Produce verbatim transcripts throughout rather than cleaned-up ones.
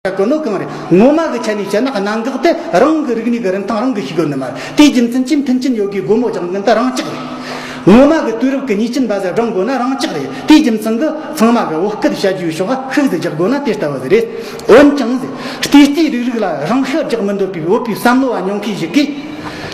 བྱ་དགོས་ནོ་གང་རེད། ངོ་མ་གི་ཆ་ནས་བཤད་ན་གནད་འགག་དེ་རང་གི་རིག་གནས་ཀྱི་རིན་ཐང་རང་གིས་ཤེས་དགོས་ནི་མ་རེད། དེའི་རྒྱུ་མཚན་གྱིས་མཐུན་རྐྱེན་ཡོད་དགུའི་སྒོ་མོ་རྒྱག་མཁན་དེ་རང་ཅག་རེད། ངོ་མ་གི་དུས་རབས་ཀྱི་ཉེས་ཅན་པ་ཟེར་བགྲང་དགོས་ན་རང་ཅག་རེད། དེའི་རྒྱུ་མཚན་གྱིས་ཚང་མ་གི་བོད་སྐད་བཤད་རྒྱུའི་ཕྱོགས་ལ་ཤུགས་ཟིག་རྒྱག་དགོས་ན་དེ་ལྟ་བུ་ཟིག་རེད། འོན་ཀྱང་ཟེར། ལྟའི་ལྟའི་རིག་རིག་ལ་རང་ཤུགས་རྒྱག་མི་འདོད་པའི་བོད་པའི་བསམ་བློ་བ་ཉུང་ཤས་ཤིག་གིས།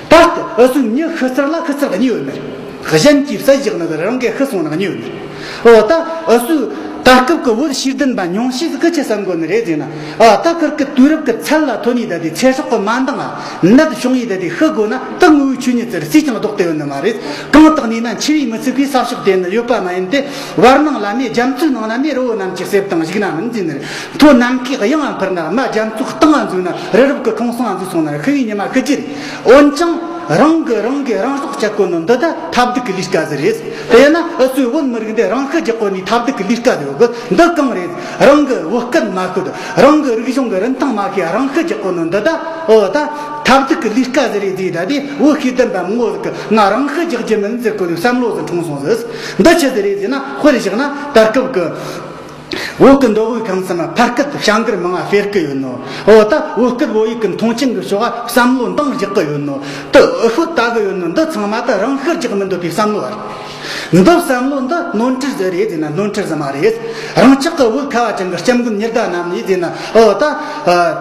ད་ལྟ་འུ་ཚོའི་མྱི་ཤི་ཚར་ལ་ཤི་ཚར་གཉིས་ཡོད་ནི་རེད། གཞན་གྱིས་བསད་བཞག་ནི་དང་རང་གིས་ཤི་སོང་ནི་གཉིས་ཡོད་ནི་རེད། འོ་ད་འུ་ཚོའི་ད་སྐབས་ཀྱི་བོད་ཤེས་ལྡན་པ་ཉུང་ཤས་ཟིག་གིས་ཆི་བསམ་དགོས་ནི་རེད་ཟེར་ན། ཨ་ད་ཁིར་གི་དུས་རབས་ཀྱི་ཚད་ལ་ཐོན་ནི་ད་དེ་ཚེ་སྲོག་གི་མ་འདང་ང་ནད་བྱུང་ཡི་ད་དེ་ཤི་དགོས་ན་ད་དངོས་པོའི་ཆོས་ཉིད་ཟེར་སུས་ཀྱང་ལྡོག་སྟེ་ཡོད་ནི་མ་རེད། གང་དག་ནས་ན་འཆི་བས་མི་ཚུགས་པའི་ས་ཕྱོགས་དེ་ནི་ཡོད་པ་མ་ཡིན་ཏེ། བར་སྣང་ལ་མེད། རྒྱ་མཚོའི་ནང་ན་མེད། རི་བོ་རྣམས་ཀྱི་གསེབ་དང་བཞུགས་ན་མིན་ཟེར་ནི་རེད། མཐོ་ནམ་མཁའི་དབྱིངས་ལ་འཕུར་ན། རྨ་རྒྱ་མཚོའི་གཏིང་ང་འཛུལ་ན། རི་རབ་ཀྱི་ཁོང་གསེང་ང་འཛུལ་སོང་ན། ཤི་བའི་ཉི་མ་ཤི་རྒྱུ་རེད། འོན་ཀྱང་རང་གིས་རང་གི་རང་སྲོག་གཅད་དགོས་ནོ་འདི་ད་ཐབས་སྡུག་གི་ལས་ཀ་ཟིག་རེད། དེས་ན་འུ་ཚོའི་བོད་མི་རིགས་འདི་རང་ཤུགས་རྒྱག་དགོས་ནི་ཐབས་སྡུག་གི་ལས་ཀ་ཟིག་ཡོད་གི། འདི་གང་རེད། རང་གི་བོད་སྐད་མ་ཤོད། རང་གི་རིག་གཞུང་གི་རིན་ཐང་མ་ཤེས། རང་ཤུགས་རྒྱག་དགོས་ནོ་འདི་ད། འོ་ད་ཐབས་སྡུག་གི་ལས་ཀ་ཟིག་རེད་ཟེར། ད་དེ་བོད་ཤེས་ལྡན་པ་མང་བོ་ཟིག་གིས་ང་རང་ཤུགས་རྒྱག་རྒྱུ་མིན་ཟེར་གོ་དུས་བསམ་བློ་ཟིག་འཁྲུངས་སོང་ཟིག། འདི་ཆི་ཟིག་རེད་ཟེར་ན། དཔེར་བཞག་ན་ད་སྐབས་ཀྱི་བོད་ཀྱི་མདོ་དབུས་ཁམས་གསུམ་ཕ་སྐད་བྱ་འགུལ་མང་ང་སྤེལ་གི་ཡོད་ནོ། འོ་ད་བོད་སྐད་བོད་ཡིག་གི་མཐོང་ཆེན་གི་ཕྱོགས་བསམ་བློ་འདང་རྒྱག་གི་ཡོད་ནོ། དེ་ཤོད་ལྟ་གི་ཡོད་ནོ། འདི་ཚང་མ་ད་རང་ཤུགས་རྒྱག་མི་འདོད་པའི་བསམ་བློ་རེད། འདི་བསམ་བློ་འདི་ནོར་འཁྲུལ་ཟིག་རེད་ཟེར་ན་ནོར་འཁྲུལ་ཟིག་མ་རེད། རང་ཅག་གི་བོད་ཁ་བ་ཅན་གྱི་སྐྱབས་མགོན་ཉི་ཟླ་རྣམ་གཉིས་ཟེར་ན། འོ་ད་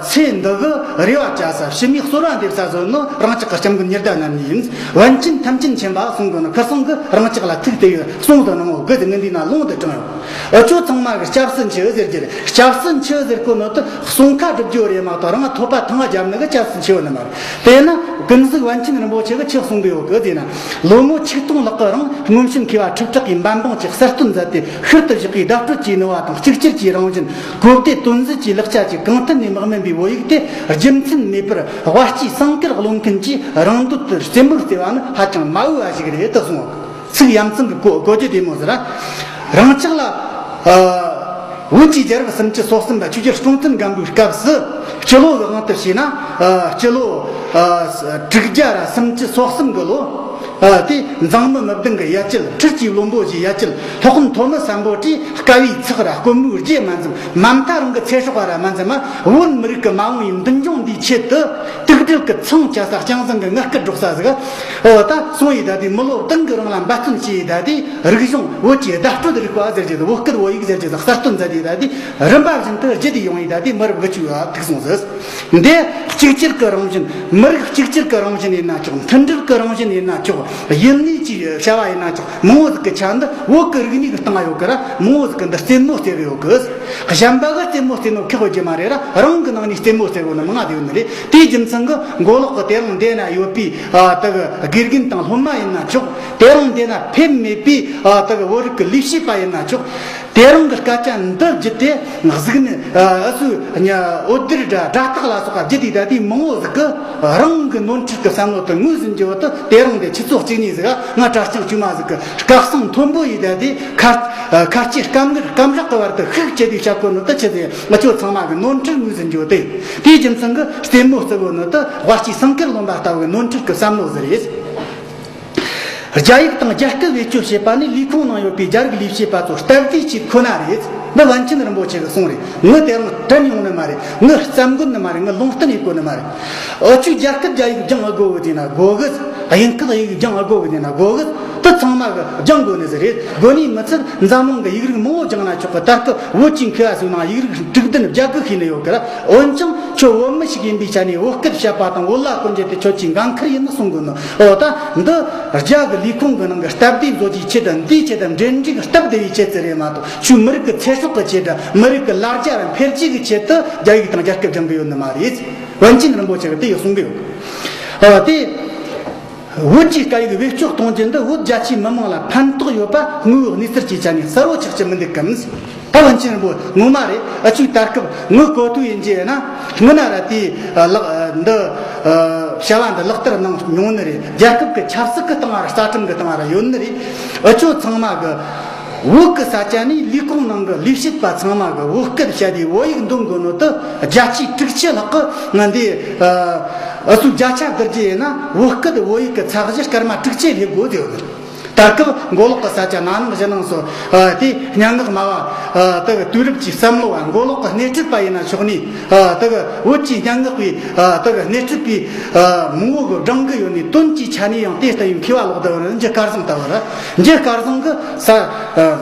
ཚེ་འདི་གི་རེ་བ་བཅའ་ས། ཕྱི་མའི་གསོལ་བ་འདེབས་ས་ཟིག་ནི་རང་ཅག་གི་སྐྱབས་མགོན་ཉི་ཟླ་རྣམ་གཉིས་ཡིན། པཎ་ཆེན་ཐམས་ཅད་མཁྱེན་པ་གསུང་གི་ནི། ཁིར་ཚང་གིས་རང་ཅག་ལ་ཐུགས་དེ་ཡི་གསུང་དུ་གནང་བོ་དགོས་ཏེ་ངས་འདི་ན་ལུང་དུ་དྲངས་ཡོད། འུ་ཆོ་ཚང་མ་གི་སྐྱབས་སུ་མཆི་ཟེར་རྒྱུ་རེད། སྐྱབས་སུ་མཆི་ཟེར་གོ་ནོ་དེ་གསུང་ཁ་སྒྲུབ་རྒྱུ་རེད་མ་གཏོགས་རང་ཐོད་པ་ཐང་བརྒྱབ་ནི་གི་སྐྱབས་སུ་མཆི་བོ་ནི་མ་རེད། དེས་ན་ཀུན་གཟིགས་པཎ་ཆེན་རིན་པོ་ཆེ་གིས་ཆི་གསུང་གི་ཡོད་གི་ཟེར་ན། ལོ་ངོ་ཆིག་སྟོང་ལྷག་གི་རིང་སྔོན་བྱོན་མཁས་པ་ཁྲི་ཕྲག་གིས་འབད་འབུངས་ཀྱིས་གསར་གཏོད་མཛད་དེ། ཤུལ་དུ་བཞག་གི་བརྡ་སྤྲོད་ཀྱི་ནུས་པ་དང་གཅིག་གྱུར་གྱི་རང་བཞིན། གོ་བདེ་དོན་ཟབ་ཀྱི་ལེགས་ཆ་བཅས་གང་ཐད་ནས་མི་དམན་པའི་བོད་ཡིག་དེ་རྒྱུ་མཚན་མེད་པར་དབའ་སྐྱེས་སེང་དཀར་ཀློང་མཁན་གྱིས་རང་འདོད་དུ་རྩེད་མོ་རྩེ་བ་ནི་ཧ་ཅང་མ་འོས་པ་ཞིག་རེད་དུ་གསུངས། ཚིག་ཡ་མཚན་གྱི་གོ་གོ་རྒྱུ་བདེ་མོ་ཟེར། རང་ཅག་ལ་ཨ་བོད་ཀྱི་རྒྱལ་རབས་སུམ་ཅུ་སོ་གསུམ་པ་ཆོས་རྒྱལ་སྲོང་བཙན་སྒམ་པོའི་སྐབས་སུ་སྤྱི་ལོ་གི་དབང་དུ་བྱས་ན། ཨ་སྤྱི་ལོ་ཨ་དྲུག་བརྒྱ་ར་སུམ་ཅུ་སོ་གསུམ་གི་ལོ། ཨ་དེ་མཛངས་མི་མི་བདུན་གྱི་ཡ་གྱལ། ཁྲི་གཅིག་བློན་པོ་བཞིའི་ཡ་གྱལ། སློབ་དཔོན་ཐོན་མི་སམ་བྷོ་ཊས་དཀའ་བའི་ཚེགས་ར་དཀོན་མོའི་རྗེས་མ་འཛེམས། མ་མཐའ་རང་གི་ཚེ་སྲོག་ར་མ་འཛེམས་མ། བོད་མི་རིགས་ཀྱི་མ་འོངས་པའི་མདུན་ལྗོངས་འདིའི་ཆེད་དུ་དུག་སྦྲུལ་གྱི་ཚང་བཅའ་ས་རྐྱང་བཟང་གི་ངར་སྐད་སྒྲོག་ས་ཟིག། འོ་ད་སོང་ཡི་ད་དེ་མི་ལོ་བདུན་གྱི་རིང་ལ་འབད་བརྩོན་བྱས་ཡི་ད་དེ་རིག་གཞུང་བོད་ཀྱི་བརྡ་སྤྲོད་རིག་པ་ཟེར་རྒྱུ་ཟིག། བོད་སྐད་བོད་ཡིག་ཟེར་རྒྱུ་ཟིག་གསར་གཏོད་མཛད་དེ་ད་དེ་རིམ་པ་བཞིན་དུ་བརྒྱུད་དེ་ཡོང་ཡི་ད་དེ་མི་རབས་དགུ་བཅུ་བ་ཐུག་སོང་ཟིག། འདི་གཅིག་གྱུར་གྱི་རང་བཞིན། མི་རིགས་གཅིག་གྱུར་གྱི་རང་བཞིན་ཡིན་ན་ཆོག། མཐུན་སྒྲིལ་གྱི་རང་བཞིན་ཡིན་ན་ཆོག། ཡུལ་གནས་ཀྱི་བྱ་བ་ཡིན་ན་ཆོག། མང་བོ་ཟིག་གི་ཆ་འདི་བོད་ཀྱི་རིག་གནས་ཀྱི་སྟེང་ཡོད་གི་ར། མང་བོ་ཟིག་གི་འདི་རྩེད་མོ་རྩེ་གི་ཡོད་གི། གཞན་པ་གི་རྩེད་མོ་རྩེ་ནོ་ཁེགས་རྒྱུ་མ་རེད་ར། རང་གི་ནང་ནས་རྩེད་མོ་རྩེ་གོ་ནི་མང་ང་དེ་ཡོད་ནི་རེད། དེའི་རྒྱུ་མཚན་གྱིས་མགོ་ལོག་གི་དེ་རིང་འདི་ན་ཡོད་པའི་ཨ་དེ་གི་དགེ་རྒན་དང་སློབ་མ་ཡིན་ན་ཆོག། དེ་རིང་འདི་ན་ཕེབས་མེད་པའི་ཨ་དེ་གི་བོད་རིགས་ཀྱི་ལས་བྱེད་པ་ཡིན་ན་ཆོག། དེ་རིང་གི་སྐད་ཆ་འདི་བརྒྱུད་དེ་གཟིགས་ནས་ཨ་སུ་ཉ་འོད་སྡེར་འདྲ་སྒྲ་རྟགས་ལ་སོགས་པ་བརྒྱུད་དེ་ད་དེ་མང་བོ་ཟིག་གིས་རང་གི་ནོར་འཁྲུལ་གྱི་བསམ་བློ་དེ་ངོས་ཟིན་རྒྱུ་བོ་དེ་དེ་རིང་དེ་ཆུ་ཚོད་གཅིག་གཉིས་ཟིག་ག་ང་གྲྭ་རྐྱང་དཀྱུས་མ་ཟིག་གི་སྐད་གསང་མཐོན་པོ་ཡིས་ད་དེ་ཁ་ཁ་ལྕེ་སྐམ་ངར་སྐམ་རག་གི་བར་དུ་ཤུགས་བསྐྱེད་དེ་བཤད་གོ་ནོ་དེ་ཆི་ཟིག། ང་ཆོ་ཚང་མ་གི་ནོར་འཁྲུལ་ངོས་ཟིན་རྒྱུ་བོ་དེ། དེའི་རྒྱུ་མཚན་གྱིས་རྩེད་མོ་རྩེ་གོ་ནོ་དེ་དབའ་སྐྱེས་སེང་དཀར་ལུང་པ་ལྟ་བུའི་ནོར་འཁྲུལ་གྱི་བསམ་བློ་ཟིག་རེད། རྒྱ་ཡིག་དང་རྒྱ་སྐད་བེད་སྤྱོད་བྱེད་པ་ནི་ལས་ཁུངས་ནང་ཡོད་པའི་རྒྱ་རིགས་ལས་བྱེད་པ་ཚོ་སྟབས་བདེ་ཆེད་ཁོ་ན་རེད། འདི་པཎ་ཆེན་རིན་པོ་ཆེ་གི་གསུང་རེད། ངས་དེ་རིང་དྲན་ཡོང་ནི་མ་རེད། ངས་བརྩམས་དགོས་ནི་མ་རེད། ངས་ལུང་བསྟན་ཡེད་དགོས་ནི་མ་རེད། འུ་ཆོས་རྒྱ་སྐད་རྒྱ་ཡིག་སྦྱང་ཨེ་དགོས་གི་ཟེར་ན་དགོས་གི། དབྱིན་སྐད་ཡིག་སྦྱང་ཨེ་དགོས་གི་ཟེར་ན་དགོས་གི། དེ་ཚང་མ་གིས་སྦྱང་དགོས་ནི་ཟིག་རེད། དགོས་ནི་མི་ཚད་འཛམ་གླིང་གི་ཡིག་རིགས་མང་བོ་སྦྱང་ན་ཆོག་གི། ད་སྐབས་བོད་ཀྱི་མཁས་པ་ཚོའི་ནང་ཡིག་རིགས་དྲུག་བདུན་བརྒྱད་དགུ་ཤེས་ནི་ཡོད་གི་ར། འོན་ཀྱང་ཁྱོད་བོད་མི་ཞིག་ཡིན་པའི་ཆ་ནས་བོད་སྐད་བཤད་པ་དང་བོད་ལྭ་གོན་རྒྱུ་དེ་ཁྱོད་ཀྱི་འགན་ཁུར་ཡིན་ནི་གསུང་དགོས་ནི། འོ་ད་འདི་རྒྱ་གི་ལས་ཁུངས་གི་ནང་གི་སྟབས་བདེ་བཟོ་རྒྱུའི་ཆེད་དུ། འདིའི་ཆེད་དུ་འབྲེལ་འདྲིས་གི་སྟབས་བདེ་བའི་ཆེད་དུ་རེད་མ་གཏོགས། ཁྱོད་མི་རིགས་ཀྱི་ཚེ་སྲོག་གི་ཆེད་དུ། མི་རིགས་ཀྱི་ལ་རྒྱ་ར་འཕེལ་རྒྱས་ཀྱི་ཆེད་དུ་རྒྱ་ཡིག་དང་རྒྱ་སྐད་སྦྱང་གི་ཡོད་ནི་མ་རེད། པཎ་ཆེན་རིན་པོ་ཆེ་གིས་དེ་ཡི་གསུང་གི་ཡོད། ཨ་དེ། བོད་ཀྱི་སྐད་ཡིག་བེད་སྤྱོད་གཏོང་རྒྱུ་འདི་བོད་རྒྱ་ཆེའི་མི་མང་ལ་ཕན་ཐོགས་ཡོད་པ་དངོས་ཡོད་གནས་ཚུལ་གྱི་ཆ་ནས་གསལ་བོ་ཆགས་ཀྱི་མི་འདུག་གམ། ད་པཎ་ཆེན་རིན་པོ་ངོ་མ་རེད། ཨ་ཅིག་ད་སྐབས་ངོ་གོ་ཐོས་ཡིན་རྒྱུ་ཡིན་ན། སྔོན་ན་ར་དེ་ལག་འདི་བྱ་བ་འདི་ལག་བསྟར་གནང་མྱོང་ནི་རེད། རྒྱལ་ཁབ་ཀྱི་ཆབ་སྲིད་ཀྱི་སྟེང་ང་ར་རྩ་ཁྲིམས་ཀྱི་སྟེང་ང་ར་ཡོད་ནི་རེད། ཨ་ཅོ་ཚང་མ་གི་བོད་ཀྱི་ས་ཆ་ནས་ལས་ཁུངས་ནང་གི་ལས་བྱེད་པ་ཚང་མ་གིས་བོད་སྐད་བཤད་དེ་བོད་ཡིག་འདོན་དགོས་ནོ་དེ་བརྒྱ་ཆའི་དྲུག་ཅུ་ལྷག་གིས་ང་འདི་ཨ་སུ་བརྒྱ་ཆ་བསྡུར་རྒྱུ་ཡིན་ན་བོད་སྐད་བོད་ཡིག་གི་ཚད་གཞི་སྐར་མ་དྲུག་ཅུ་སླེབས་དགོས་ཟེར་ཡོད་ནི་རེད། ད་སྐབས་མགོ་ལོག་གི་ས་ཆ་ན་ནིང་ཞུ་ནང་སོགས་དེ་སྙན་ངག་སྨྲ་བ་དེ་གི་དུས་རབས་ཀྱི་བསམ་བློ་བ་མགོ་ལོག་གི་སྣེ་ཁྲིད་པ་ཡིན་ན་ཆོག་ནི། དེ་གི་བོད་ཀྱི་སྙན་ངག་པའི་དེ་གི་སྣེ་ཁྲིད་པའི་མང་བོ་གི་བགྲང་གི་ཡོད་ནི་དོན་གྱི་ཆ་ནས་ཡང་དེ་ལྟ་བུའི་མཁས་པ་ལོག་ལྟ་བུ་རེད། འཇུ་སྐལ་བཟང་ལྟ་བུ་རེད། འཇུ་སྐལ་བཟང་གི་ས་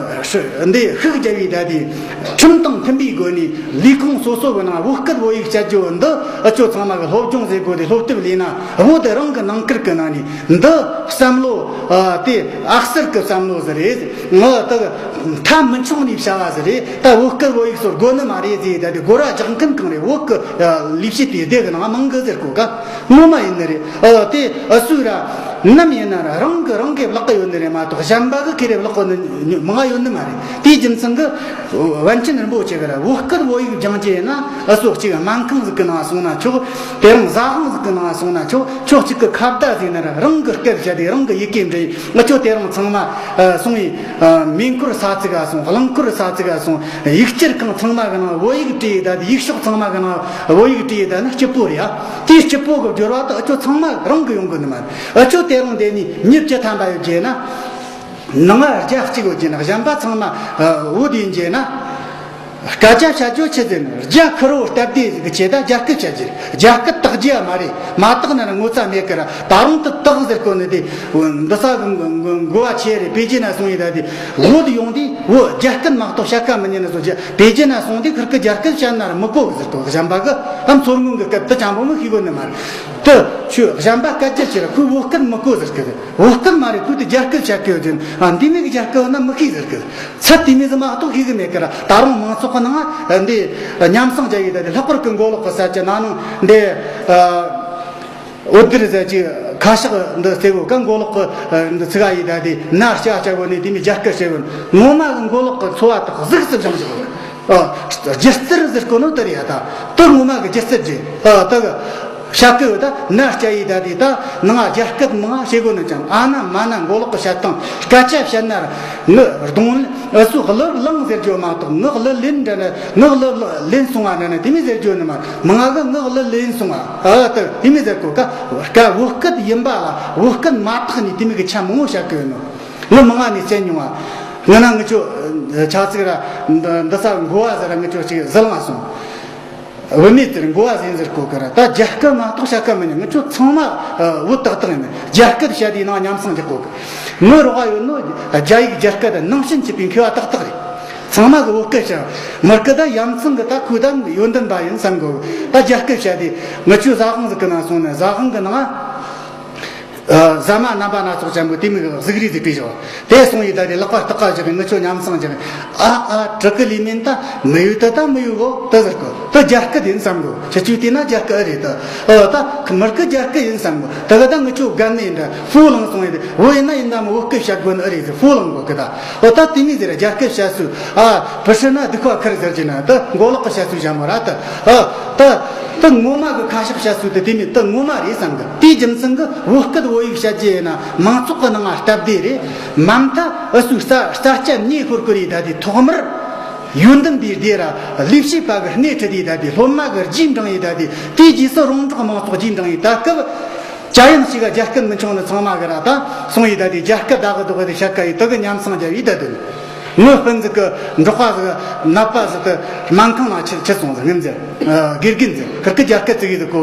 འདི་ཤུགས་རྒྱབ་པའི་ད་དེ་ཁྲིམས་དང་མཐུན་པའི་སྒོ་ནས་ལས་ཁུངས་སོ་སོ་གི་ནང་བོད་སྐད་བོད་ཡིག་བཤད་རྒྱུ་འདི་ཨ་ཅོ་ཚང་མ་གི་སློབ་སྦྱོང་ཟེར་དགོས་དེ་སློབ་དེབ་ལས་ན་བོད་དེ་རང་གི་ནང་ཁུལ་གི་ནང་ནས་འདི་བསམ་བློ་དེ་ཨག་གསར་གི་བསམ་བློ་ཟིག་རེད། ངོ་དེ་མཐའ་མི་འཁྱོངས་ནས་བྱ་བ་ཟིག་རེད། ད་བོད་སྐད་བོད་ཡིག་སོར་དགོས་ནི་མ་རེད་ཟེར། ད་དེ་སྒོ་ར་རྒྱག་མཁན་གང་རེད། བོད་གི་ལས་བྱེད་པའི་སྡེ་གི་ནང་མང་གི་ཟེར་གོ་ག་ངོ་མ་ཡིན་ནི་རེད། ཨ་དེ་ཨ་སུ་ར་ནམ་ཡིན་ན་ར་རང་གི་རང་གི་བརླག་གི་ཡོད་ནི་རེད་མ་གཏོགས་གཞན་པ་གི་ཁེ་རེ་བརླག་གི་ནི་མང་ཡོད་ནི་མ་རེད། དེའི་རྒྱུ་མཚན་གི་པཎ་ཆེན་རིན་པོ་ཆེ་གི་ར་བོད་སྐད་བོད་ཡིག་སྦྱང་རྒྱུ་ཡིན་ན་ཨ་སོ་གཅིག་སྨན་ཁང་ཟིག་གི་ནང་སོང་ན་ཆོག་དེ་རིང་ཟ་ཁང་ཟིག་གི་ནང་སོང་ན་ཆོག་ཆོག་གཅིག་གི་ཁ་བརྡ་ཟིག་ན་ར་རང་གི་སྐད་བཤད་དེ་རང་གི་ཡི་གེ་འབྲི་ཨ་ཅོ་དེ་རིང་ཚང་མ་སོང་ཡི་མེ་འཁོར་ས་ཚིགས་ག་སོང་རླངས་འཁོར་ས་ཚིགས་ག་སོང་ཡིག་སྤྱིར་ཁང་ཚང་མ་གི་ནང་བོད་ཡིག་བྲིས་ཡི་ད་དེ་ཡིག་ཤོག་ཚང་མ་གི་ནང་བོད་ཡིག་བྲིས་ཡི་ད་ནི་སྐྱིད་པོ་རེད་ཨ། དེའི་སྐྱིད་པོ་གི་སྦྱོར་བ་དེ་ཨ་ཅོ་ཚང་མ་རང་གི་ཡོང་གི་ནི་མ་རེད། ཨ་ཅོ་དེ་རིང་འདི་ནས་མྱི་བཅུ་ཐམ་པ་ཡོད་རྒྱུ་ན། ནང་ང་རྒྱ་གཅིག་ཡོད་རྒྱུ་ན་གཞན་པ་ཚང་མ་བོད་ཡིན་རྒྱུ་ན། སྐད་ཆ་བཤད་རྒྱུ་ཆི་ཟེར་ན་རྒྱ་ཁུར་བོ་སྟབས་བདེ་གི་ཆེད་ད་རྒྱ་སྐད་བཤད་རྒྱུ་རེད། རྒྱ་སྐད་དག་རྒྱུ་ཡ་མ་རེད། མ་དག་ན་ར་ངོ་ཚ་མེད་ཀི་ར། ད་རུང་དུ་དག་ཟེར་གོ་ནི་དེ་འདི་ས་གི་འགོ་བ་ཆེ་རེད། པེ་ཅིན་ན་སོང་ཡི་ད་དེ་བོད་ཡོང་དུས་བོད་རྒྱ་སྐད་མ་གཏོགས་བཤད་ཀ་མི་ཉན་ན་སོ་རྒྱ་པེ་ཅིན་ན་སོང་དུས་ཁུར་གི་རྒྱ་སྐད་བཤད་ན་ར་མི་གོ་གི་ཟེར་གོ་གཞན་པ་གི་ཨ་མཚོ་སྔོན་གི་སྐད་དུ་ཅང་པོ་མི་ཤེས་གོ་ནི་མ་རེད། དུ་ཆུ་གཞན་པ་སྐད་ཆ་ཆེ་ར་ཁོས་བོད་སྐད་མི་གོ་ཟེར་གི་རེད། བོད་སྐད་མ་རེད། ཁོས་དེ་རྒྱ་སྐད་བཤད་གི་ཡོད་ཅན་ཨ་འདི་མིག་རྒྱ་སྐད་ན་མི་ཤེས་ཟེར་གི་ཚད་དེ་མིག་ཟི་མ་གཏོགས་ཤེས་གི་མེད་གི་ར། ད་རུང་མང་ཚོགས་ནང་འདི་ཉམས་སང་རྒྱ་ཡི་ད་དེ་ལྷག་པར་གི་མགོ་ལོག་གི་ས་ཆ་ན་ནང་འདི་འོད་སྡེར་ཟེར་གྱི་ཁ་ཤགས་འདི་སེ་བོ་ག་མགོ་ལོག་གི་འདི་ཚིག་ཡི་ད་དེ་ན་སྐྱ་སྐྱ་གོ་ནི་དེ་མི་རྒྱ་སྐད་ཤེས་བོ་ངོ་མ་གི་མགོ་ལོག་གི་འཚོ་བ་དག་གཟིགས་སུ་བྱང་ཞིག་ཨ། སྒྱུ་རྩལ་ཟེར་གོ་ནོ་དེ་རེད་ཡ། ད་དེ་ངོ་མ་གི་སྒྱུ་རྩལ་རྒྱུ་ཨ་དེ་གི་བཤད་གི་ཡོད། ད་ན་སྐྱ་ཡི་ད་དེ་ད་ནང་རྒྱ་སྐད་མང་ང་བཤད་གོ་ནི་ཅང་ཨ་ན་མ་ན་མགོ་ལོག་གི་བཤད་སྟངས་སྐད་ཆ་བཤད་ན་ངི་གདོང་ཨ་སུ་གླུ་བླངས་ཟེར་རྒྱུ་མ་གཏོགས་ངི་གླུ་ལེན་འདྲ་ན་ངི་གླུ་ལེན་སོང་ང་འདྲ་ན་དེ་མི་ཟེར་རྒྱུ་ནི་མ་མང་ང་གི་ངི་གླུ་ལེན་སོང་ང་ཨ་དེ་དེ་མི་ཟེར་གོ་ཀ་ཀ་བོད་སྐད་ཡིན་པ་ལ་བོད་སྐད་མ་ཐག་ནས་དེ་མི་གི་ཆ་མང་བོ་བཤད་གི་ཡོད་ནོ། ངི་མང་ང་ནས་བཤད་མྱོང་ང་། ང་ན་ངི་ཆོ་ཆ་ཚིག་ར་འདི་ས་འགོ་བ་ཟེར་ར་ངི་ཆོ་ཅིག་ཟི་ལང་སོང་། བུད་མེད་དེར་འགོ་བ་ཟིན་ཟེར་གོ་གི་ར། ད་རྒྱ་སྐད་མ་གཏོགས་བཤད་ཀ་མི་ཉན། ངི་ཆོ་ཚང་མ་བོད་ཏག་ཏག་ཡིན། རྒྱ་སྐད་བཤད་དེའི་ནང་ཉམས་སང་རྒྱག་གོ་གི། ངི་རོགས་ཡོད་ནོ་རྒྱ་ཡིག་རྒྱ་སྐད་ནང་བཞིན་གྱི་པའི་མཁས་པ་ཏག་ཏག་རེད། ཚང་མ་གི་བོད་སྐད་བཤད། མི་སྐད་ད་ཡ་མཚན་གི་ད་ཁོས་ད་ཡོན་ཏན་པ་ཡིན་བསམ་གོ་གི། ད་རྒྱ་སྐད་བཤད་དེ་ངི་ཆོ་ཟ་ཁང་ཟིག་གི་ནང་སོང་ནས་ཟ་ཁང་གི་ནང་། ཨ། ཟ་མ་རྣམ་པ་སྣ་ཚོགས་ཅན་པོ་དེ་མིག་གཟུགས་རིས་ཟིག་བྲིས་བཞག་དེ་སོང་ཡི་ད་དེ་ལག་པ་སྟག་ག་བཞག་ངི་ཆོ་ཉམས་སང་བཞག་ཨ་ཨ་དྲག་གི་ལི་མིན་ད་མི་ཡུལ་དུ་ད་མི་ཡུལ་གོ་དུ་ཟེར་གོ་དུ་རྒྱ་སྐད་ཡིན་བསམ་གོ་ཁྱི་ཆུ་དེ་ན་རྒྱ་སྐད་ཨེ་རེད་དུ། ཨོ་ད་མི་སྐད་རྒྱ་སྐད་ཡིན་བསམ་གོ་དུ་ག་ད་ངི་ཆོ་དགའ་ནི་ཡིན་ད་ཧྥུ་ལང་སོང་ཡི་དེ་བོད་ཡིན་ན་ཡིན་ད་མི་བོད་སྐད་བཤད་དགོས་ནི་ཨེ་རེད་ཟེར་ཧྥུ་ལང་གོ་གི་ད། ཨོ་ད་དེ་མིག་ཟེར་རྒྱ་སྐད་བཤད་སུ་ཨ་བུ་ཧྲི་ན་དུ་ཁ་ཁར་ཟེར་གྱི་ན་དུ་མགོ་ལོག་གི་བཤད་སུ་བཞག་མོ་ར་དུ་ཨོ་ད། དེ་ངོ་མ་གི་ཁ་ཤགས་བཤད་སྲོལ་དེ་དེ་མིན་དེ་ངོ་མ་རེད་བསམ་གི། དེའི་རྒྱུ་མཚན་གི་བོད་སྐད་བོད་ཡིག་བཤད་རྒྱུ་ཡིན་ན་མང་ཚོགས་གི་ནང་ང་སྟབས་བདེ་རེད། མ་མཐའ་ཨུ་ཚོའི་རྩ་རྩ་ཆ་མྱེ་ཤོར་གི་རེད། ད་དེ་ཐོག་མར་ཡོན་ཏན་པའི་སྡེ་ར་ལས་བྱེད་པ་གི་སྣེ་ཁྲིད་དེ་ད་དེ་སློབ་མ་གི་རྗེས་འབྲང་ཡིན། ད་དེ་དེའི་རྗེས་སུ་རོང་འབྲོག་མང་ཚོགས་རྗེས་འབྲང་ཡིན། ད་སྐབས་ཅ་ཡང་ཞིག་ག་རྒྱ་སྐད་མི་འཆང་ནི་ཚང་མ་གི་ར་ད་སོང་ཡི། ད་དེ་རྒྱ་སྐད་ད་གི་དོག་གི་དེ་བཤད་ཀ་ཡི་དེ་གི་ཉམས་སང་རྒྱབ་ཡི་ད་དོན། ངའི་སྤུན་ཟིག་གི་འབྲོག་པ་ཟིག་ནད་པ་ཟིག་གི་སྨན་ཁང་ལ་ཁྱེར་ཁྱེར་སོང་ཟིག་ངན་ཟེར། དགེ་རྒན་ཟིག་ཁིར་གི་རྒྱ་སྐད་ཙིག་གི་ཟིག་གོ་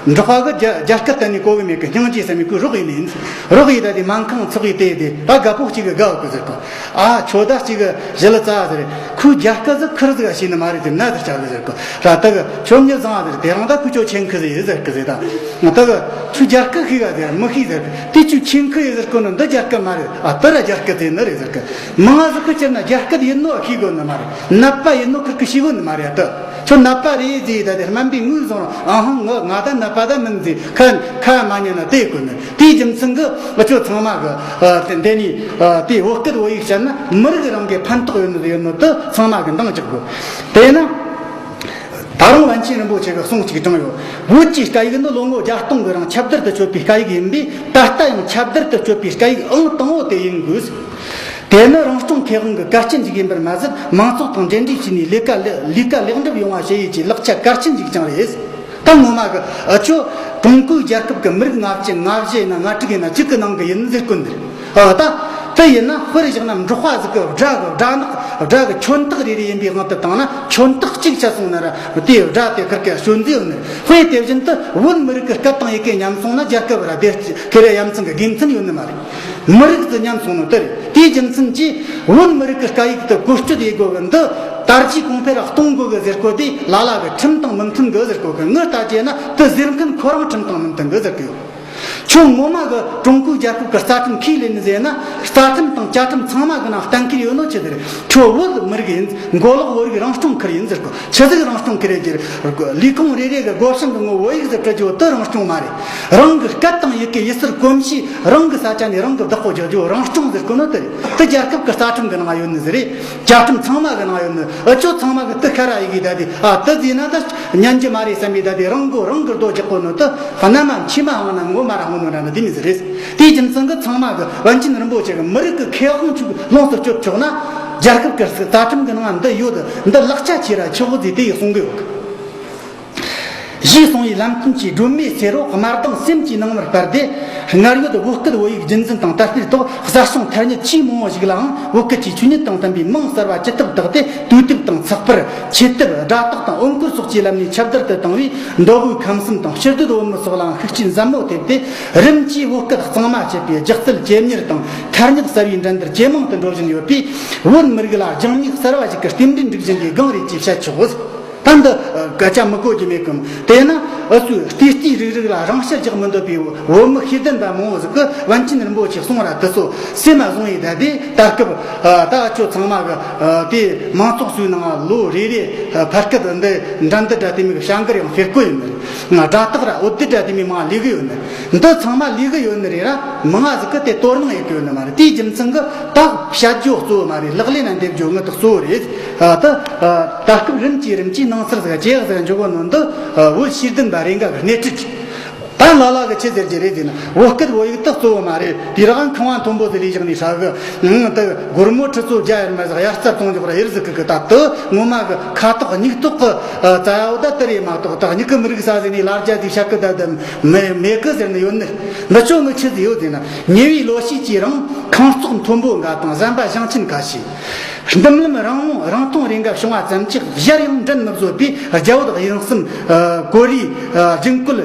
གི། འབྲོག་པ་གི་རྒྱ་རྒྱ་སྐད་གཏན་ནས་གོ་གི་མེད་གི། སྙིང་རྗེ་ཟེར་མི་ཁོའི་རོགས་ཡིན་ནི་ཡིན། རོགས་ཡིན་ད་དེ་སྨན་ཁང་ཚོགས་ཡི་དེ་དེ་ད་དགའ་པོ་གཅིག་གི་དགའ་བ་གི་ཟེར་གོ་ཨ་ཆོ་ད་གཅིག་གི་ཞི་ལི་ཙ་ཟེར། ཁོའི་རྒྱ་སྐད་ཟིག་ཁིར་ཟིག་ཤེས་ནི་མ་རེད་ཟེར་ན་ཟེར་ཆག་གི་ཟེར་གོ་ར་ད་གི་ཁྱོད་མྱི་བཟང་ཟེར། དེ་རང་ད་ཁོ་ཁྱོད་ཆེན་ཁི་ཟིག་ཡིན་ཟེར་གི་ཟེར། ད་ད་གི་ཁྱོད་རྒྱ་སྐད་ཤེས་ག་ཟེར། མི་ཤེས་ཟེར་གི། དེ་ཁྱོད་ཆེན་ཁི་ཡིན་ཟེར་གོ་ནི་འདི་རྒྱ་སྐད་མ་རེད། ཨ་དེ་ར་རྒྱ་སྐད་ཟེར་ནི་རེད་ཟེར་གི། མང་ང་ཟིག་གི་ཁྱེར་ན་རྒྱ་སྐད་ཡིན་ནོ་ཤེས་དགོས་ནི་མ་རེད། ནད་པ་ཡིན་ནོ་ཁིར་གི་ཤེས་དགོས་ནི་མ་རེད། ད་ཁྱོད་ནད་པ་རེད་ཟེར། ད་དེ་སྨན་པའི་ངོས་བཟུང་ར་ཨ་ཧང་ང་ང་ད་ནད་པ་ད་མིན་ཟེར། ཁ་ཁ་མ་ཉན་ན་དེ་དགོས་ནི། དེའི་རྒྱུ་མཚན་གི་ང་ཆོ་ཚང་མ་གི་ཨ་དེ་འདི་ནི་ཨ་དེ་བོད་སྐད་བོད་ཡིག་བཤད་ན་མི་རིགས་རང་གི་ཕན་ཐོགས་ཡོད་ནི་ཡོད་ནི་དེ་ཚང་མ་གི་འདང་རྒྱག་དགོས། དེས་ན་ད་རུང་པཎ་ཆེན་རིན་པོ་ཆེ་གི་གསུང་གཅིག་དྲངས་ཡོད། བོད་ཀྱི་སྐད་ཡིག་ནི་ལོ་ངོ་བརྒྱ་སྟོང་གི་རིང་ཁྱབ་བརྡལ་དུ་སྤྱོད་པའི་སྐད་ཡིག་ཡིན་པས། ད་ལྟ་ཡང་ཁྱབ་བརྡལ་དུ་སྤྱོད་པའི་སྐད་ཡིག་ཨང་དང་པོ་དེ་ཡིན་དགོས། དེ་ནི་རང་སྐྱོང་ཁེ་དབང་གི་གལ་ཆེན་ཞིག་ཡིན་པར་མ་ཟད། མང་ཚོགས་དང་འབྲེལ་འདྲིས་བྱས་ནས་ལས་ཀ་ལེགས་ལས་ཀ་ལེགས་འགྲུབ་ཡོང་བ་བྱེད་ཡུལ་གྱི་ལག་ཆ་གལ་ཆེན་ཞིག་ཀྱང་རེད། ད་ངོ་མ་གི་ཨ་ཆོ་ཀྲུང་གོའི་རྒྱལ་ཁབ་ཀྱི་མི་རིགས་ལྔ་བཅུ་ང་བཞི་ཡིན་ན་ལྔ་དྲུག་ཡིན་ན་གཅིག་གི་ནང་གི་ཡིན་ཟེར་ཀུན་འདིར་ཨ་ད་ དེ་ཡིན་ན་དཔེར་བཞག་ན་འབྲོག་པ་ཟིག་གི་དགྲ་གི་དགྲ་ནག་དགྲ་གི་ཁྱོན་རྟགས་རེ་རེ་ཡིན་པའི་དབང་དུ་བཏང་ན། ཁྱོན་རྟགས་གཅིག་ཆ་སོང་ན་ར་དེའི་དགྲ་དེ་ཁིར་ཀའི་གཞོན་ཟིག་ཡོད་ནི། དཔེ་དེ་བཞིན་དུ་བོད་མི་རིགས་ཀྱི་སྐད་དང་ཡི་གེ་ཉམས་སོང་ན་རྒྱལ་ཁབ་ར་དེ་ཁེ་རེ་ཡ་མཚན་གྱི་དགེ་མཚན་ཡོད་ནི་མ་རེད། མི་རིགས་ཀྱི་ཉམས་སོང་ནོ་དེ་རེད། དེའི་རྒྱུ་མཚན་གྱིས་བོད་མི་རིགས་ཀྱི་སྐད་ཡིག་དེ་བཀོལ་སྤྱོད་ཡེ་དགོས་གི། འདི་དར་རྒྱས་གོང་འཕེལ་གཏོང་དགོས་གི་ཟེར་གོ་དེ་ལ་ལ་གི་ཁྲིམས་དང་མི་མཐུན་གི་ཟེར་གོ་གི། ངས་ལྟ་བྱས་ན་དེ་ཟེར་མཁན་ཁོ་རང་ཁྲིམས་དང་མི་མཐུན་གི་ཟེར་གི་ཡོད། ཁྱོད་ངོ་མ་གི་ཀྲུང་གོའི་རྒྱལ་ཁབ་ཀྱི་རྩ་ཁྲིམས་ཁས་ལེན་ནི་ཟེར་ན། རྩ་ཁྲིམས་དང་བཅའ་ཁྲིམས་ཚང་མ་གི་ནང་གཏན་འཁེལ་ཡོད་ནོ་ཆི་ཟིག་རེད། ཁྱོད་བོད་མི་རིགས་ཡིན། མགོ་ལོག་བོད་རིགས་རང་སྐྱོང་ཁུལ་ཡིན་ཟེར་གོ། ཆི་ཟིག་རང་སྐྱོང་ཁུལ་རེད་ཀྱི། ལས་ཁུངས་རེ་རེ་གི་སྒོ་བྱང་གི་ངོ་བོད་ཡིག་ཟེར་བྲི་རྒྱུ་དེ་རང་སྐྱོང་མ་རེད། རང་གི་སྐད་དང་ཡི་གེ་ཡུལ་སྲོལ་གོམས་གཤིས་རང་གི་ས་ཆ་ནས་རང་གི་བདག་པོ་རྒྱག་རྒྱུ་རང་སྐྱོང་ཟེར་གོ་ནོ་དེ་རེད། དེ་རྒྱལ་ཁབ་ཀྱི་རྩ་ཁྲིམས་གི་ནང་ཡོད་ནི་ཟིག་རེད། བཅའ་ཁྲིམས་ཚང་མ་གི་ནང་ཡོད་ནི། འུ་ཆོ་ཚང་མ་གི་དེ་ཁ་ར་ཡི་གེ་ད་དེ། ཨ། དེ་ཟེར་ན་ད་ཉན་གྱི་མ་རེད་བསམ་པའི་ད་དེ་རང་མགོ་རང་གི་རྡོ་རྒྱག་གོ་ནོ་དེ། གནའ་མ་མཆིལ་མ་འཕངས་ན་མགོ་མ་ར་འཕངས་ནོ་འདྲ་ནི་དེ་མི་ཟིག་རེད། དེའི་རྒྱུ་མཚན་གྱིས་ཚང་མ་གི་པཎ་ཆེན་རིན་པོ་ཆེ་གི་མི་རིགས་ཀྱི་ཁེ་དབང་ཆོས་ལོངས་སུ་སྤྱོད་ཆོག་ན། རྒྱལ་ཁབ་ཀྱི་རྩ་ཁྲིམས་ཀྱི་ནང་འདི་ཡོད། འདི་ལག་ཆ་ཆེ་ར་ཆོག་ཟེར་དེ་ཡི་གསུང་གི་ཡོད་གི། ཞེས་གསུངས་པའི་ལམ་སྟོན་གྱིས། སྒྲོན་མེ་སེར་པོ་དམར་མདངས་སེམས་ཀྱི་ནང་མར་སྤར་ཏེ། སྔར་ཡོད་བོད་སྐད་བོད་ཡིག་རྒྱུན་འཛིན་དང་དར་སྤེལ་ཐོག་གསར་བྱུང་ཐ་སྙད་ཆེས་མང་བ་ཞིག་ལའང་བོད་སྐད་ཀྱི་ཆོས་ཉིད་དང་མཐུན་པའི་མིང་གསར་བ་ཅི་ཐུབ་བཏགས་ཏེ། དུས་དེབ་དང་ཚགས་པར། ཆེད་དེབ། སྒྲ་རྟགས་དང་འོད་སྐུར་སོགས་ཀྱི་ལམ་ནས་ཁྱབ་བརྡལ་དུ་བཏང་བས། མདོ་དབུས་ཁམས་གསུམ་དང་ཕྱིར་སྡོད་བོད་མི་སོགས་ལའང་ཤུགས་རྐྱེན་ཟབ་མོ་ཐེབས་ཏེ། རིམ་གྱིས་བོད་སྐད་གཙང་མ་བྱེད་པའི་ལྗགས་རྩལ་ཇེ་མྱུར་དང་ཐ་སྙད་གསར་བའི་འགྲན་བསྡུར་ཇེ་མང་དུ་འགྲོ་བཞིན་ཡོད་པས། བོད་མི་རིགས་ལ་ལྗང་མྱུག་གསར་བ་ཞིག་གི་རྟེན་འབྲེལ་འགྲིག་བཞིན་པའི་སྒང་རེད་ཅེས་བཤད་ཆོག། ད་འདི་སྐད་ཆ་མི་གོ་རྒྱུ་མེད་གམ། དེས་ན་འུ་ཚོའི་ལྟེ་སྐྱེས་རིགས་རིགས་ལ་རང་ཤར་རྒྱག་མི་འདོད་པའི་བོད་མི་ཤེས་ལྡན་པ་མང་བོ་ཟིག་གིས་པཎ་ཆེན་རིན་པོ་ཆེ་གསུང་བ་དེ་ཚོ་སེམས་ལ་བཟུང་ཡི། ད་དེ་ད་སྐབས་ད་འུ་ཆོ་ཚང་མ་གི་དེ་མང་ཚོགས་ཚོའི་ནང་ལོ་རེ་རེ་ཕ་སྐད་འདི་འགྲན་བསྡུར་འདྲ་དེ་མོ་གི་བྱ་འགུལ་ཡང་སྤེལ་གོ་ཡོད་ནི་རེད། སྒྲ་རྟགས་ར་འོད་སྡེར་འདྲ་དེ་མོ་མང་ལས་གི་ཡོད་ནི། འདི་ཚང་མ་ལས་གི་ཡོད་ནི་རེད་ར། མང་ང་ཟིག་གིས་དེ་དོ་སྣང་ཡེད་གི་ཡོད་ནི་མ་རེད། དེའི་རྒྱུ་མཚན་གྱིས་ད་བཤད་རྒྱུ་གཙོ་བོ་མ་རེད། ལག་ལེན་ན་འདེབས་རྒྱུ་ངི་ད་གཙོ་བོ་རེད། ཨ། ད་ཨ། ད་སྐབས་རིམ་གྱིས་རིམ་གྱིས་ནང་སར་ཟིག་ཇེ་ཡག་ཟིག་འགྱོ་གོ་ནོ་འདི། ཨ། བོད་ཤེས་ལྡན་པ་རེ་འགའ་གི་སྣེ་ཁྲིད་ཀྱིས། ད་ལ་ལ་གིས་ཆི་ཟེར་གྱི་རེད་ཟེར་ན། བོད་སྐད་བོད་ཡིག་ད་གཙོ་བོ་མ་རེད། དེ་རང་ཁང་བ་མཐོན་པོ་ཟིག་ལས་བཞག་ནས་ཧྲ་གི། ཨང་། ད་སྒོར་མོ་ཁྲི་ཚོ་བརྒྱ་ཡར་མར་ཟིག་གཡར་རྩ་བཙོང་རྒྱུ་ར་ཡིར་ཟིག་གི་གི། ད་དེ་ངོ་མ་གི་ཁ་ཐོག་སྙིགས་ཐོག་གི། ཨ། རྩ་ཡ་བོ་ད་དེ་རེད་མ་གཏོགས། ད་སྙིགས་གི་མི་རིག་ས་ཟིག་ནས་ལར་རྒྱ་ཟིག་བཤད་གི་ད་དེ་མེད་མེད་གི་ཟེར་ནི་ཡོད་ནི། འདི་ཆོ་ངི་ཆི་ཟིག་ཡོད་ཟེར་ན། ཉེ་བའི་ལོ་ཤས་ཀྱི་རིང་ཁང་བཙོག་མཐོན་པོ་འགའ་དང་ཟམ་པ་ཞེང་ཆེན་འགའ་ཞིག་འདུམ་ལམ་རིང་མོ་རིང་ཐུང་རེ་འགའ་བྱུང་བ་ཙམ་གྱིས་གཞར་ཡང་འགྲན་མི་བཟོད་པས། རྒྱ་བོད་དབྱངས་གསུམ། ཨ། གོ་རི། ཨ། རྒྱུན་བཀོལ།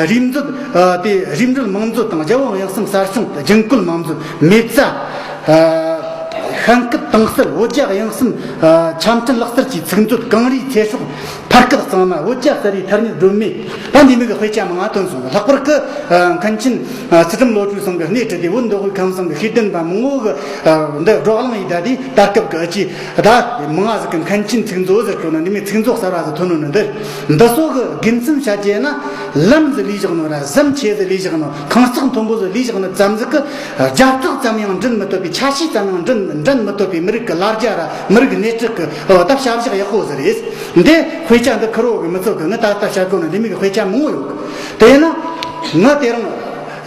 རིས་མཛོད། ཨ། དེ་རིས་མཛོད་མང་མཛོད་དང་། རྒྱ་བོད་དབྱངས་གསུམ་གསར་བྱུང་རྒྱུན་བཀོལ་མང་མཛོད། མེ་བཙའ། ཨ། ཤན་སྐུད་དྭངས་གསལ། བོད་རྒྱ་དབྱངས་གསུམ། ཨ། འཆམ་མཐུན་ལག་རྩལ་གྱི་ཚིག་མཛོད། གངས་རིའི་ཚེ་སྲོག་ཕ་སྐད་གཙང་མ། བོད་རྒྱ་གསར་བའི་ཐ་སྙད་སྒྲོན་མེ། ད་འདི་མོ་གི་དཔེ་ཆ་མང་ང་ཐོན་སོང་། ལྷག་པར་གྱི། ཨ། མཁན་ཆེན། ཨ། ཚུལ་ཁྲིམས་བློ་གྲོས་ཚང་གིས་སྣེ་ཁྲིད་དེ་བོད་མདོ་དབུས་ཁམས་གསུམ་གྱི་ཤེས་ལྡན་པ་མང་བོ་གིས། ཨ། འདི་བགྲོ་གླེང་ཡེད་ད་དེ། ད་སྐབས་ཀྱི་ཨ་ཅེ་ད་མང་ང་ཟིག་གིས་མཁན་ཆེན་ཚིག་མཛོད་ཟེར་གོ་ནོ་འདི་མོ་ཚིག་མཛོད་གསར་བ་ཟིག་ཐོན་ནོ་ནི་འདི། འདི་སོགས་ཀྱི་དགེ་མཚན་བཤད་རྒྱུ་ན། ལམ་ཟིག་ལས་བཞག་ནོ་ར། ཟམ་ཆེ་ཟིག་ལས་བཞག་ནོ། ཁང་བརྩེགས་མཐོན་པོ་ཟིག་ལས་བཞག་ནོ་ཙམ་ཟིག་གིས། རྒྱབ་རྟགས་ཙམ་ཡང་འགྲན་མི་ཐུབ་པའི། ཆ་ཤས་ཙམ་ཡང་འགྲན་འགྲན་མི་ཐུབ་པའི་མི་རིགས་ཀྱི་ལར་རྒྱ་ར། མི་རིགས་སྣེ་ཁྲིད་ཀྱི། ཨོ། ད་བྱ་བཞག་ཡག་པོ་ཟིག་རེད། འདི་དཔེ་ཆ་འདི་ཁུར་བོ་གི་མི་ཚོགས་གི། ངས་ད་ལྟ་བཤད་གོ་ནོ་འདི་མོ་གི་དཔེ་ཆ་མང་བོ་ཡོད་གི། དེས་ན་ང་དེ་རིང་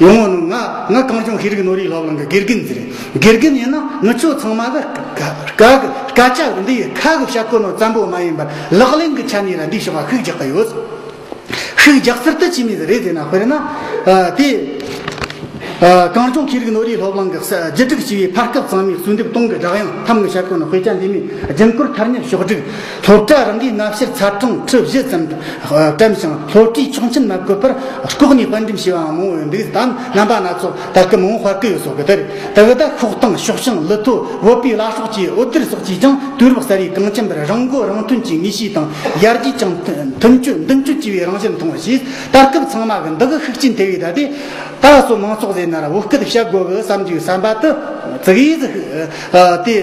ཡོང་བ་ནི། ང་ང་གངས་ལྗོངས་ཤེས་རིག་ནོར་བུའི་སློབ་གླིང་གི་དགེ་རྒན་ཟིག་རེད། དགེ་རྒན་ཡིན་ན་ངི་ཆོ་ཚང་མ་གི་སྐད་སྐད་སྐད་ཆ་འདི་ཡི་ཁ་གི་བཤད་གོ་ནོ་ཙམ་པོ་མ་ཡིན་པར། ལག་ལེན་གི་ཆ་ནས་ར་འདིའི་ཕྱོགས་ལ་ཤུགས་རྒྱག་གི་ཡོད། ཤུགས་རྒྱག་ཚུལ་དེ་ཆི་མོ་ཟིག་རེད་ཟེར་ན། དཔེར་ན། ཨ། དེ། ཨ། གངས་ལྗོངས་ཤེས་རིག་ནོར་བུའི་སློབ་གླིང་གིས་བརྒྱུད་སྒྲིག་བྱས་པའི་ཕ་སྐད་གཙང་མའི་གསོལ་འདེབས་དུང་གི་སྒྲ་དབྱངས་ཐམ་གི་བཤད་གོ་ནོ་དཔེ་ཆ་འདི་མོ་རྒྱུན་བཀོལ་ཐ་སྙད་ཕྱོགས་བསྒྲིགས། སློབ་གྲྭ་རང་གིས་སྔ་ཕྱིར་ཚ་གྲངས་ཁྲི་བཞི་ཙམ་བཀྲམ་ཞིང་། སློབ་གྲྭའི་ཆོག་མཆན་མ་བཀོད་པར་ལྐོག་ནས་དཔར་འགྲེམས་བྱས་པའང་མང་བོ་ཡོད་འདུག། ད་རྣམ་པ་སྣ་ཚོགས་ད་སྐབས་མང་བོ་དཔར་གི་ཡོད་སོགས་གི། དེར་དེ་གི་ད་ཤོག་དང་ཤོག་བྱང་། ལི་ཐོ། བོད་པའི་བླ་སྲོག་བཅས་འོད་སྡེར་སོགས་ཀྱིས་ཀྱང་དུས་རབས་གསར་བའི་གངས་ཅན་པར་རང་མགོ་རང་ཐོན་གྱི་ངེས་ཤེས་དང་། ཡར་རྒྱས་ཀྱང་མཐུན་སྤྱོད་མདུན་སྐྱོད་བྱས་པའི་རང་བཞིན་མཐོང་བ་ཞེས། ད་སྐབས་ཚང་མ་གི་འདི་གི་ཤུགས་རྐྱེན་ཐེབས་པས། ད་དེ་ད་སོ་མང་ཚོགས་ཟེར་ན་ར་བོད་སྐད་བཤད་དགོས་གི་བསམ་རྒྱུའི་བསམ་པ་དེ་ཙི་གེ་ཟིག། ཨ། དེ་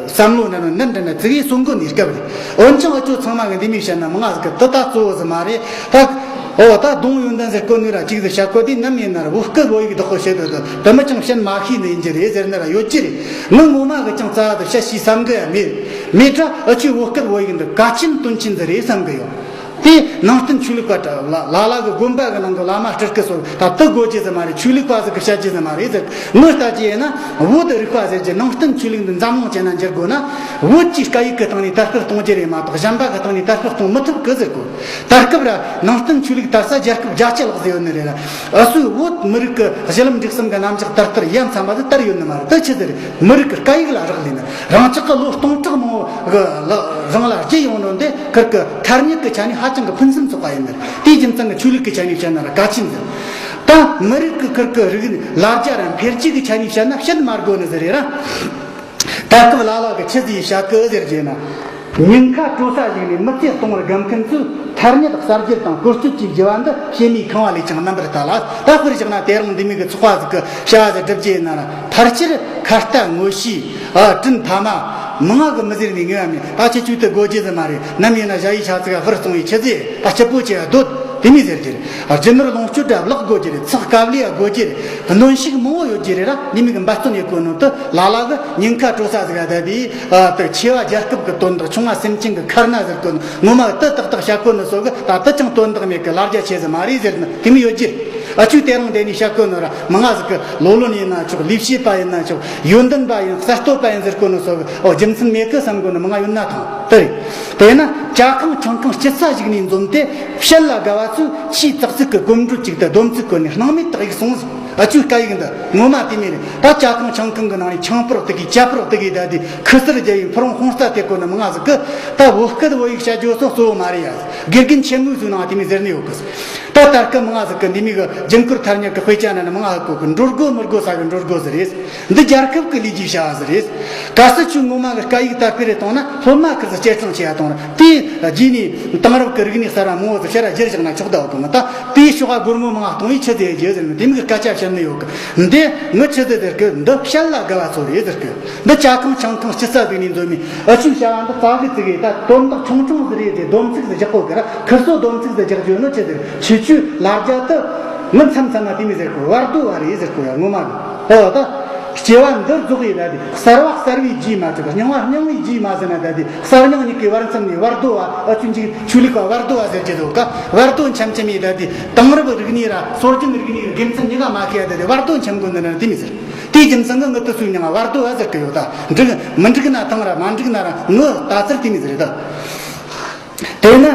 བསམ་བློ་ནང་ནས་འདྲ་ན་ཙི་གེ་སོང་གོ་ནི་སྐབས་རེད། འོན་ཀྱང་འུ་ཆོ་ཚང་མ་གི་འདི་མོ་བཤད་ན་མང་ང་ཟིག་གིས་དེ་ད་གཙོ་བོ་ཟིག་མ་རེད། ད། ཨོ། ད་གདོང་ཡོན་ཏན་ཟེར་གོ་ནི་ར་ཅིག་ཟིག་བཤད་གོ་དེ། ནམ་ཡིན་ན་ར་བོད་སྐད་བོད་ཡིག་བདག་པོ་བྱེད་དོ། དེ་མི་ཅང་བཤད་མ་ཤེས་ནི་ཡིན་རྒྱུ་རེད་ཟེར་ནི་ར་ཡོད་རྒྱུ་རེད། ངས་ངོ་མ་གི་ཅང་རྩ་བ་དེ་བཤད་ཤེས་བསམ་གི་ཡ་མེད། མེད་དྲ་འུ་ཆོའི་བོད་སྐད་བོད་ཡིག་འདི་གལ་ཆེན་དོན་ཆེན་ཟིག་རེད་བསམ་གི་ཡོད། དེ་ནང་བསྟན་ཆོས་ལུགས་པ་ལ་ལ་ལ་གི་དགོན་པ་གི་ནང་གི་བླ་མ་སྤྲུལ་སྐུ་སོགས་ད་དུ་དགོས་རྒྱུ་ཟིག་མ་རེད། ཆོས་ལུགས་པ་ཟིག་གི་བཤད་རྒྱུ་ཟིག་མ་རེད་ཟེར། ངོ་ལྟ་རྒྱུ་ཡིན་ན་བོད་རིག་པ་ཟེར་རྒྱུ། ནང་བསྟན་ཆོས་ལུགས་འདི་འཛམ་གླིང་ཅན་ན་འགྱུར་དགོས་ན། བོད་ཀྱི་སྐད་ཡིག་གི་སྟེང་ནས་དར་སྤེལ་གཏོང་རྒྱུ་རེད་མ་གཏོགས། གཞན་པ་གི་སྟེང་ནས་དར་སྤེལ་གཏོང་མི་ཐུབ་གི་ཟེར་གོ། ད་སྐབས་ར་ནང་བསྟན་ཆོས་ལུགས་དར་ས་རྒྱལ་ཁབ་བརྒྱ་ཆ་ལྷག་ཟིག་ཡོད་ནི་རེད་ར། ཨ་སུའི་བོད་མི་རིགས་ཀྱི་གཞི་ལམ་འབྲས་གསུམ་གྱི་རྣམ་གཞག་དར་ལྟར་ཡ་མཚན་པ་དེ་དར་ཡོད་ནི་མ་རེད། དེ་ཆི་ཟིག་རེད། མི་རིགས་ཀྱི་སྐད་ཡིག་ལ་རག་ལས་ནི། རང་ཅག་གི་ལོ་སྟོང་ཕྲག་མང་བོ་གི་ལ་རིང་ལ་བརྒྱུད་ཡོང་ནོ་འདི་ཁིར་གི་ཐ་སྙད་ཀྱི་ཆ་ནས་ཧ་ཅང་གི་ཕུན་སུམ་ཚོགས་པ་ཡིན་ནི། དེའི་རྒྱུ་མཚན་གྱི་ཆོས་ལུགས་ཀྱི་ཆ་ནས་བཤད་ན་ར་གལ་ཆེན་ཟིག་ད་མི་རིགས་ཀྱི་ཁིར་གི་རིག་ལ་རྒྱ་ར་འཕེལ་རྒྱས་ཀྱི་ཆ་ནས་བཤད་ན་བཤད་མ་དགོས་ནི་ཟིག་རེད་ར། ད་སྐབས་ལ་ལ་གི་ཆི་ཟིག་བཤད་གི་ཟེར་རྒྱུ་ན། ཉེན་ཁ་སྤྲོ་ས་ཞིག་ནས་མི་ཚེ་གཏོང་བར་དགའ་མཁན་ཚོས་ཐ་སྙད་གསར་བརྗེ་དང་བཀོལ་སྤྱོད་ཀྱི་བགྱི་བ་འདི་བྱེད་མི་ཁང་བ་ལས་ཀྱང་རྣམ་པར་ལྟ་ལ། ད་དཔེར་བཞག་ན་དེ་རིང་འདི་མི་གི་ཚོགས་པ་ཟིག་གི་བྱ་བ་ཟིག་སྒྲུབ་རྒྱུ་ཡིན་ན་ར། ཕལ་ཆེར་ཁ་ལྟ་ངོ་ཤེས་ཨ་དྲིན་ཕ་མ་མང་ང་གི་མི་ཟེར་ནས་ངེས་པ་མེད། ད་ཁྱེད་ཆོས་དེ་དགོས་རྒྱུ་ཟིག་མ་རེད། ནམ་ཡིན་ན་ཞ་ཡི་ཆ་ཚིག་ཧྥུར་གཏོང་ཡི་ཆི་ཟེར། ད་སྐྱིད་པོ་ཆེ་ཡ་སྡོད། དེ་མི་ཟེར་རྒྱུ་རེད། རྒྱུ་ནོར་ལོངས་སྤྱོད་འདྲ་བརླག་དགོས་རྒྱུ་རེད། ཚེགས་དཀའ་ལས་ཡ་དགོས་རྒྱུ་རེད། གནོན་ཤུགས་མང་བོ་ཡོད་རྒྱུ་རེད་ར། ནི་མི་གི་འབད་བརྩོན་ཡོད་གོ་ནོ་དུ་ལ་ལ་གི་ཉེན་ཁ་སྤྲོ་ས་ཟིག་ག་ད་དེ་ཨ་དུ་ཆེ་བ་རྒྱལ་ཁབ་གི་དོན་དག། ཆུང་བ་སེམས་ཅན་གི་ཁར་ན་ཟེར་གོ་ནོ། ངོ་མ་དུ་ཏག་ཏག་བཤད་གོ་ནོ་སོ་གི་ད་དུ་ཅང་དོན་དག་མེད་གི་ལ་རྒྱ་ཆེ་ཟིག་མ་རེད་ཟེར་ནི་དེ་མི་ཡོད་རྒྱུ་རེད། ཨ་ཆུ་དེ་རིང་དེ་ནས་བཤད་གོ་ནོ་ར་མང་ང་ཟིག་གི་ལོ་ལོན་ཡིན་ན་ཆོག་ལས་བྱེད་པ་ཡིན་ན་ཆོག་ཡོན་ཏན་པ་ཡིན། གསར་གཏོད་པ་ཡིན་ཟེར་གོ་ནོ་སོ་གི་ཨོ་རྒྱུ་མཚན་མེད་གི་བསམ་གོ་ནོ་མང་ང་ཡོད་ན་ཐང་དེ་རེད། དེས་ན་ཇ་ཁང་ཆང་ཁང་སྐྱིད་ས་ཞིག་ནས་འཛོམས་ཏེ་བཤད་ལ་དགའ་བ་ཚོས་ཆེས་ཙག་ཙིག་གི་གོམ་བགྲོད་ཅིག་ཏུ་སྡོམ་ཚིག་བཀོད་ནས་སྣང་མེད་དག་ཡིག་སོང་ཟིག་ཨ་ཆུའི་སྐད་ཡིག་འདི་ངོ་མ་དེ་མིན་རེད། ད་ཇ་ཁང་ཆང་ཁང་གི་ནང་ནས་ཆང་ཕོར་དེ་གི་ཇ་ཕོར་དེ་གི་ད་དེ་ཁུ་སིར་རྒྱ་ཡིན་ཕུ་རུང་ཧོང་རྩ་དེ་གོ་ནི་མང་ང་ཟིག་གི་ད་བོད་སྐད་བོད་ཡིག་བཤད་རྒྱུ་སོ་གཙོ་བོ་མ་རེད་ཡ། དགེ་རྒན་ཆེན་མོའི་ཚོའི་ནང་དེ་མིན་ཟེར་ནི་ཡོད་གི། ད་ལྟར་སྐད་མང་ང་ཟིག་གི་འདི་མི་གི་རྒྱུན་བཀོལ་ཐ་སྙད་གི་དཔེ་ཆ་ན་ནི་མང་ང་གོ་གི། འགྲོ་སྒོ་མི་དགོས་ས་གི་འགྲོ་སྒོ་ཟིག་རེད། འདི་རྒྱལ་ཁབ་ཀྱི་ལས་ཀྱི་བྱ་བ་ཟིག་རེད། གལ་སྲིད་ཁྱོད་ངོ་མ་གི་སྐད་ཡིག་དར་སྤེལ་རེ་གཏོང་ན་སློབ་མ་ཁིར་ཟིག་སྐྱེད་སྲིང་བྱེད་ཡ་གཏོང་ར། དེའི་རྗེས་ནས་དེང་རབས་ཀྱི་རིག་གནས་གསར་བ་མང་བོ་ཟིག་ཕྱིར་ར་བསྒྱུར་བཞག་ན་ཆོག་ད་འོ་གི་མ། ད་དེའི་ཕྱོགས་ཀ་སྒོར་མོ་མང་ང་གཏོང་བའི་ཆི་ཟིག་རྒྱུ་ཟེར་ནས་དེ་མི་གི་སྐད་ཆ་བཤད་ནི་ཡོད་གི། འདི་ངི་ཆི་ཟིག་ཟེར་གི། འདི་བཤད་ལ་དགའ་བ་ཚོ་རེད་ཟེར་གི། འདི་ཇ་ཁང་ཆང་ཁང་སྐྱིད་ས་ཟིག་ནས་འཛོམས་ནས་ཨ་ཆུའི་བྱ་བ་འདི་ཙག་གི་ཙིག་གི་ད་དོན་དག་ཆུང་ཆུང་ཟིག་རེད་དེ་སྡོམ་ཚིག་ཟིག་རྒྱག་གོ་གི་ར། ཁིར་སོ་སྡོམ་ཚིག་ཟིག་རྒྱག་རྒྱུ་ནི་ཆི་ཟེར། ཁྱེད་ཆོས་ལ་རྒྱ་དུ་ངི་མཚམས་མཚམས་ན་དེ་མི་ཟེར་གི། བར་དོ་བ་རེད་ཟེར་གོ་ཡ་ངོ་མ་གི། ཨོ་ད། སྐྱེ་བ་འདིར་རྫོགས་ཡི་ད་དེ། གསར་བ་གསར་བའི་རྗེས་མ་ཆོག་སྙིང་བ་སྙིང་བའི་རྗེས་མ་ཟེར་ན་ད་དེ། གསར་རྙིང་གཉིས་ཀའི་བར་མཚམས་ནས་བར་དོ་བ། ཨ་ཆུ་འཇིག་ཆོས་ལུགས་པ་བར་དོ་བ་ཟེར་གྱི་འདུག་ག་བར་དོ་འཆམ་འཆམ་ཡི་ད་དེ། དེང་རབས་རིག་གནས་ར་སྲོལ་རྒྱུན་རིག་གནས་དགེ་མཚན་གཉིས་ཀ་མ་ཁེ་ཡ་ད་དེ་བར་དོ་འཆམ་དགོས་ནི་ན་དེ་མི་ཟེར། དེའི་རྒྱུ་མཚན་གྱིས་ངི་དུ་སུའི་མྱིང་བར་དོ་བ་ཟེར་གི་ཡོད། ད་འགྲིག་མི་འགྲིག་ན་ཐང་ར་མ་འགྲིག་ན་ར་ངི་ལྟ་ཚུལ་དེ་མི་ཟེར་ད། དེས་ན།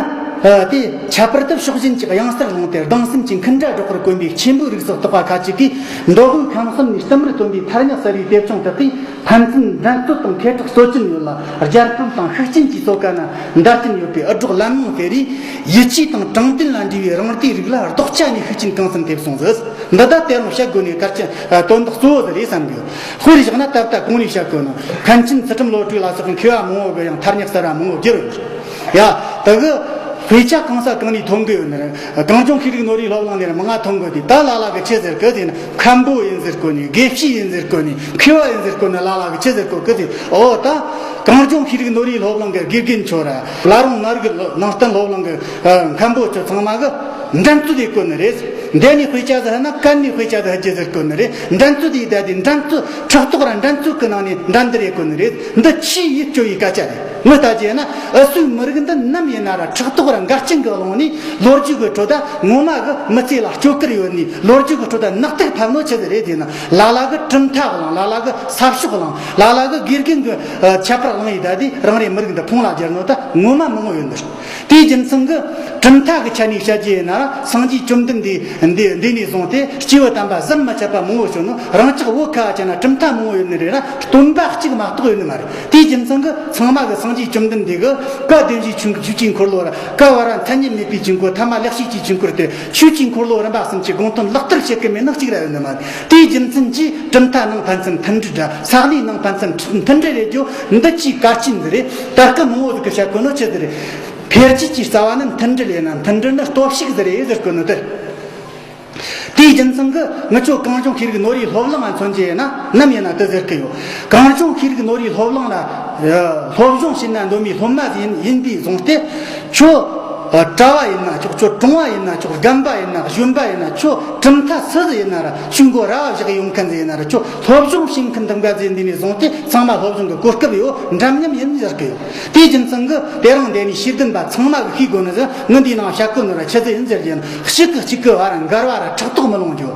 ཨ། དེ་ཁྱད་པར་དུ་ཕྱོགས་ཞེན་གྱི་གཡང་སར་ལྷུང་སྟེ་སྡང་སེམས་ཀྱི་འཁུན་སྒྲ་སྒྲོག་པར་གོམས་པའི་ཆེན་པོའི་རིགས་སུ་གཏོགས་པ་ཁ་ཅིག་གིས་མདོ་དབུས་ཁམས་གསུམ་ནས་བསྟུད་མར་ཐོན་པའི་ཐ་སྙད་གསར་བའི་དེབ་ཆུང་དག་གིས་ཕན་ཚུན་འགྲན་རྩོད་དང་ཁེ་གྲགས་རྩོད་ཀྱིན་ཡོད་ལ། རྒྱལ་ཕམ་དང་ཤུགས་རྐྱེན་གྱི་སོ་ཀ་ན་འདར་གྱིན་ཡོད་པའི་འུད་སྒྲོག་ལན་མང་སྟེ་རེ། ཡིད་ཆེས་དང་དྲང་བདེན་ལ་འབྲེལ་བའི་རང་བདེའི་རིགས་ལ་ལྡོག་ཆ་ནས་ཤུགས་རྐྱེན་གང་སེམས་ཐེབས་སོང་ཟིག་འདི་ད་དེ་རིང་བཤད་དགོས་ནས་གལ་ཆེ། ཨ། དོན་དག་གཙོ་བོ་ཟིག་རེད་བསམ་གི་ཡོད། དཔེར་བཞག་ན་ད་ལྟ་གོང་ནས་བཤད་དགོས་ནོ། མཁན་ཆེན་ཚུལ་ཁྲིམས་བློ་གྲོས་ལ་སོགས་མཁས་པ་མང་བོ་གི་ཡང་ཐ་སྙད་གསར་བ་མང་བོ་བསྒྱུར་ཡོད། ཡ། ད་གི་དཔེ་ཆ་གང་ས་གང་ནས་ཐོན་གི་ཡོད་ནི་རེད། གངས་ལྗོངས་ཤེས་རིག་ནོར་བུའི་སློབ་གླིང་ནས་མང་ང་ཐོན་གི་དེ། ད་ལ་ལ་གི་ཆི་ཟེར་གི་དེ་ནི་མཁན་པོ་ཡིན་ཟེར་གོ་ནི། དགེ་བཤེས་ཡིན་ཟེར་གོ་ནི། མཁས་པ་ཡིན་ཟེར་གོ་ནི། ལ་ལ་གི་ཆི་ཟེར་གོ་གི་དེ། ཨོ་ད། གངས་ལྗོངས་ཤེས་རིག་ནོར་བུའི་སློབ་གླིང་གི་དགེ་རྒན་ཆོ་ར། བླ་རུང་མངའ་རིས་ནང་བསྟན་སློབ་གླིང་གི་མཁན་པོ་ཆོ་ཚང་མ་གི་འགྲན་རྩོད་ཡེད་གོ་ནི་རེད། འདི་ནས་དཔེ་ཆ་ཟིག་ཧ་ན་གན་ནས་དཔེ་ཆ་ཟིག་ཧ་རྒྱུ་ཟེར་གོ་ནི་རེད། འགྲན་རྩོད་དེ་ད་དེ་འགྲན་རྩོད་ཕྲག་དོག་ར་འགྲན་རྩོད་གི་ནང་ནས་འགྲན་བསྡུར་ཡེད་གོ་ནི་རེད། འདི་ཆེས་ཡིད་སྐྱོ་བའི་སྐད་ཆ་རེད། ངས་ལྟ་རྒྱུ་ཡིན་ན་ཨུ་སུའི་མི་རིགས་འདི་ནམ་ཡིན་ན་ར་ཕྲག་དོག་ར་འགལ་རྐྱེན་གི་ཀློང་ནས་ལོ་རྒྱུས་གི་ཁྲོད་ད་ངོ་མ་གི་མི་ཚེ་ལ་སྐྱོ་གར་ཡོད་ནས། ལོ་རྒྱུས་གི་ཁྲོད་ད་ནག་ཐིག་ཕབ་ནོ་ཆི་ཟིག་རེད་ཟེར་ན། ལ་ལ་གི་གྲུབ་མཐའ་བླངས། ལ་ལ་གི་ས་ཕྱོགས་བླངས། ལ་ལ་གི་དགེ་རྒན་གི་ཨ་ཁྱད་པར་བླངས་ཡི་ད་དེ་རང་རེའི་མི་རིགས་འདི་ཕུང་ལ་སྦྱར་ནོ་ད་ངོ་མ་མང་བོ་ཡོད་འདུག་དེའི་རྒྱུ་མཚན་གྱིས་གྲུབ་མཐའ་གི་ཆ་ནས་བཤད་རྒྱུ་ཡིན་ན་ར། སངས་རྒྱས་བཅོམ་ལྡན་འདས་འདི་འདི་ནས་བཟུང་སྟེ་སྐྱེས་བུ་དམ་པ་ཟམ་མི་ཆད་པ་མང་བོ་བྱོན་ནོ། རང་ཅག་བོད་ཁ་བ་ཅན་ན་གྲུབ་མཐའ་མང་བོ་ཡོད་ནི་རེད་ར། སྟོན་པ་གཅིག་མ་གཏོགས་ཡོད་ནི་མ་རེད། དེའི་རྒྱུ་མཚན་གྱིས་ཚང་མ་གི་སངས་རྒྱས་བཅོམ་ལྡན་འདས་ཀྱི་བཀའ་བདེན་བཞིའི་ཆོས་ཆོས་ཀྱི་འཁོར་ལོ་ར། བཀའ་བར་མཚན་ཉིད་མེད་པའི་ཆོས་འཁོར། ཐ་མ་ལེགས་བཤད་ཀྱི་ཆོས་འཁོར་ཏེ། ཆོས་ཀྱི་འཁོར་ལོ་རིམ་པ་གསུམ་གྱི་དགོངས་དོན་ལག་བསྟར་བྱེད་ཀྱི་མེད་ན་གཅིག་ར་ཡོད་ནི་མ་རེད། དེའི་རྒྱུ་མཚན་གྱིས་གྲུབ་མཐའ་ནང་ཕན་ཚུན་མཐུན་སྒྲིལ་ར། ས་གནས་ནང་ཕན་ཚུན་མཐུན་སྒྲིལ་རེད་རྒྱུ་འདི་ཆེས་གལ་ཆེན་ཟིག་རེད། ད་སྐབས་མང་བོ་ཟིག་གིས་བཤད་གོ་ནོ་ཆི་ཟིག་རེད། འཕེལ་རྒྱས་ཀྱི་རྩ་བ་ནི་མཐུན་སྒྲིལ་ཡིན་ན། མཐུན་སྒྲིལ་ནི་སྟོབས་ཤུགས་ཟིག་རེད་ཟེར་གོ་ནོ་དེ། དེའི་རྒྱུ་མཚན་གྱིས་ངི་ཆོ་གངས་ལྗོངས་ཤེས་རིག་ནོར་བུའི་སློབ་གླིང་ང་མཚོན་རྒྱུ་ཡིན་ན་ནམ་ཡིན་ན་དེ་ཟེར་གི་ཡོད། གངས་ལྗོངས་ཤེས་རིག་ནོར་བུའི་སློབ་གླིང་ལ་ཨ་སློབ་སྦྱོང་བྱེད་ན་འདོད་མི་སློབ་མ་ཡིན་ཡིན་པས་བཟུང་སྟེ། ཁྱོད་ གྲྭ་བ་ཡིན་ན་ཆོག་ཁྱོད་གྲོང་བ་ཡིན་ན་ཆོག་རྒན་པ་ཡིན་ན་གཞོན་པ་ཡིན་ན་ཁྱོད་གྲུབ་མཐའ་སུ་ཟིག་ཡིན་ན་ར་ཁྱོད་མགོ་ར་བ་བཞག་ཡོང་མཁན་ཟིག་ཡིན་ན་ར་ཁྱོད་སློབ་སྦྱོང་བྱེད་མཁན་དང་འགའ་ཟིག་འདི་ནས་བཟུང་སྟེ་ཚང་མ་སློབ་སྦྱོང་གི་གོ་སྐབས་ཡོད། འདྲ་མཉམ་ཡིན་ཟེར་གི་ཡོད། དེའི་རྒྱུ་མཚན་གི་དེ་རིང་འདི་ནས་ཤེས་ལྡན་པ་ཚང་མ་གི་ཤེས་དགོས་ནི་ཟིག་ངི་འདིའི་ནང་བཤད་གོ་ནི་ར་ཆི་ཟིག་ཡིན་ཟེར་རྒྱུ་ན། གཅིག་གི་གཅིག་གི་བར་འགལ་བ་ར་ཕྲག་དོག་མི་ལོང་རྒྱུ།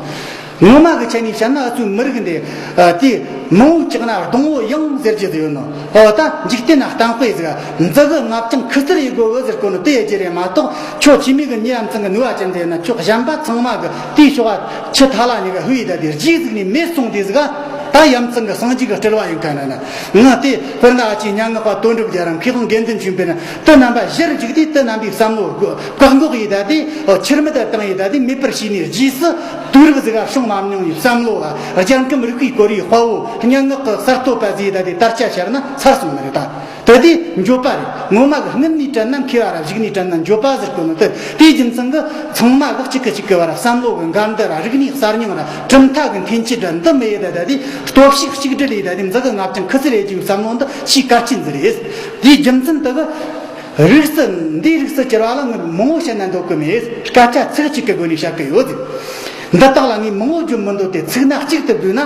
ངོ་མ་གི་ཆ་ནས་བཤད་ན་ཨ་ཚོའི་མི་རིགས་འདི་ཨ་དེ་མང་བོ་བཅག་ན་སྡོང་བོ་ཡང་ཟེར་རྒྱུ་ཟིག་ཡོད་ནོ། ཨོ་ད་འཇིག་རྟེན་ན་གཏམ་དཔེ་ཟིག་མཛུ་གུ་ལྔ་བཅིངས་ཁུ་ཚུར་ཡེ་དགོས་གི་ཟེར་གོ་ནོ་དེ་ཡེ་རྒྱུ་རེད་མ་གཏོགས། ཁྱོད་ཁྱིམ་མི་གི་ཉེ་ཡ་མཚན་གི་ནུས་པ་ཅན་དེ་ཡིན་ན་ཁྱོད་གཞན་པ་ཚང་མ་གི་དེའི་ཕྱོགས་ཆུ་ཐ་ལ་ཉིད་གི་ཧུ་ཡི་ད་དེ་རྗེས་ཟིག་ནས་མེད་སོང་དེ་ཟིག་ད་ཡ་མཚན་གི་སངས་རྒྱས་གི་སྤྲུལ་བ་ཡིན་མཁན་ན་ན་ང་དེ་དཔེར་ན་ཨ་ཅེ་སྙན་ངག་པ་དོན་གྲུབ་རྒྱལ་རབ་མཁས་དབང་དགེ་འདུན་ཆོས་འཕེལ་ན་དེ་རྣམ་པ་གཞིར་འཇུག་དེ་དེ་རྣམ་པའི་བསམ་བློ་བཀག་འགོག་ཡི་ད་དེ་ཆེར་མི་ད་བཏང་ཡི་ད་དེ་མེད་པར་བྱས་ནས་རྗེས་སུ། དུས་རབས་ཟིག་ག་བྱུང་མ་མྱོང་བའི་བསམ་བློ་བ། རྒྱལ་ཁམས་རིག་པའི་སྐོར་བའི་དཔའ་བོ་སྙན་ངག་གི་གསར་གཏོད་པ་ཟིག་ད་དེ་དར་ཆ་ཤར་ན་ཚར་སོང་ནི་རེད་ད། དེ་དེ་འགྱོད་པ་རེད། ངོ་མ་གི་སྔུན་ནས་དྲན་ན་མཁས་པ་ར་གཞུག་ནས་དྲན་ན་འགྱོད་པ་ཟེར་གོ་ནི་དེ། དེའི་རྒྱུ་མཚན་གི་ཚང་མ་གི་གཅིག་གི་གཅིག་གི་བར་བསམ་བློ་གི་འགལ་འདུ་ར་རིག་གནས་གསར་རྙིང་ར་གྲུབ་མཐའ་གི་འཐེན་འཁྱེར་ར་འདི་མི་ཡེ་ད་ད་དེ་སྟོབས་ཤུགས་གཅིག་སྒྲིལ་ཡེ་ད་དེ་མཛུ་གུ་ལྔ་བཅིངས་ཁུ་ཚུར་ཡེ་རྒྱུའི་བསམ་བློ་འདི་ཆེས་གལ་ཆེན་ཟིག་རེད། དེའི་རྒྱུ་མཚན་དེ་གི་རིགས་སུ་འདིའི་རིགས་སུ་གྱུར་པ་ལ་ངས་མང་བོ་བཤད་ན་འདོད་གི་མེད། སྐད་ཆ་ཚིག་གཅིག་གི་སྒོ་ནས་བཤད་གི་ཡོད། འདི་དག་ལ་ངས་མང་བོ་བརྗོད་མི་འདོད་དེ་ཚིག་སྣ་གཅིག་ཏུ་བསྡུས་ན།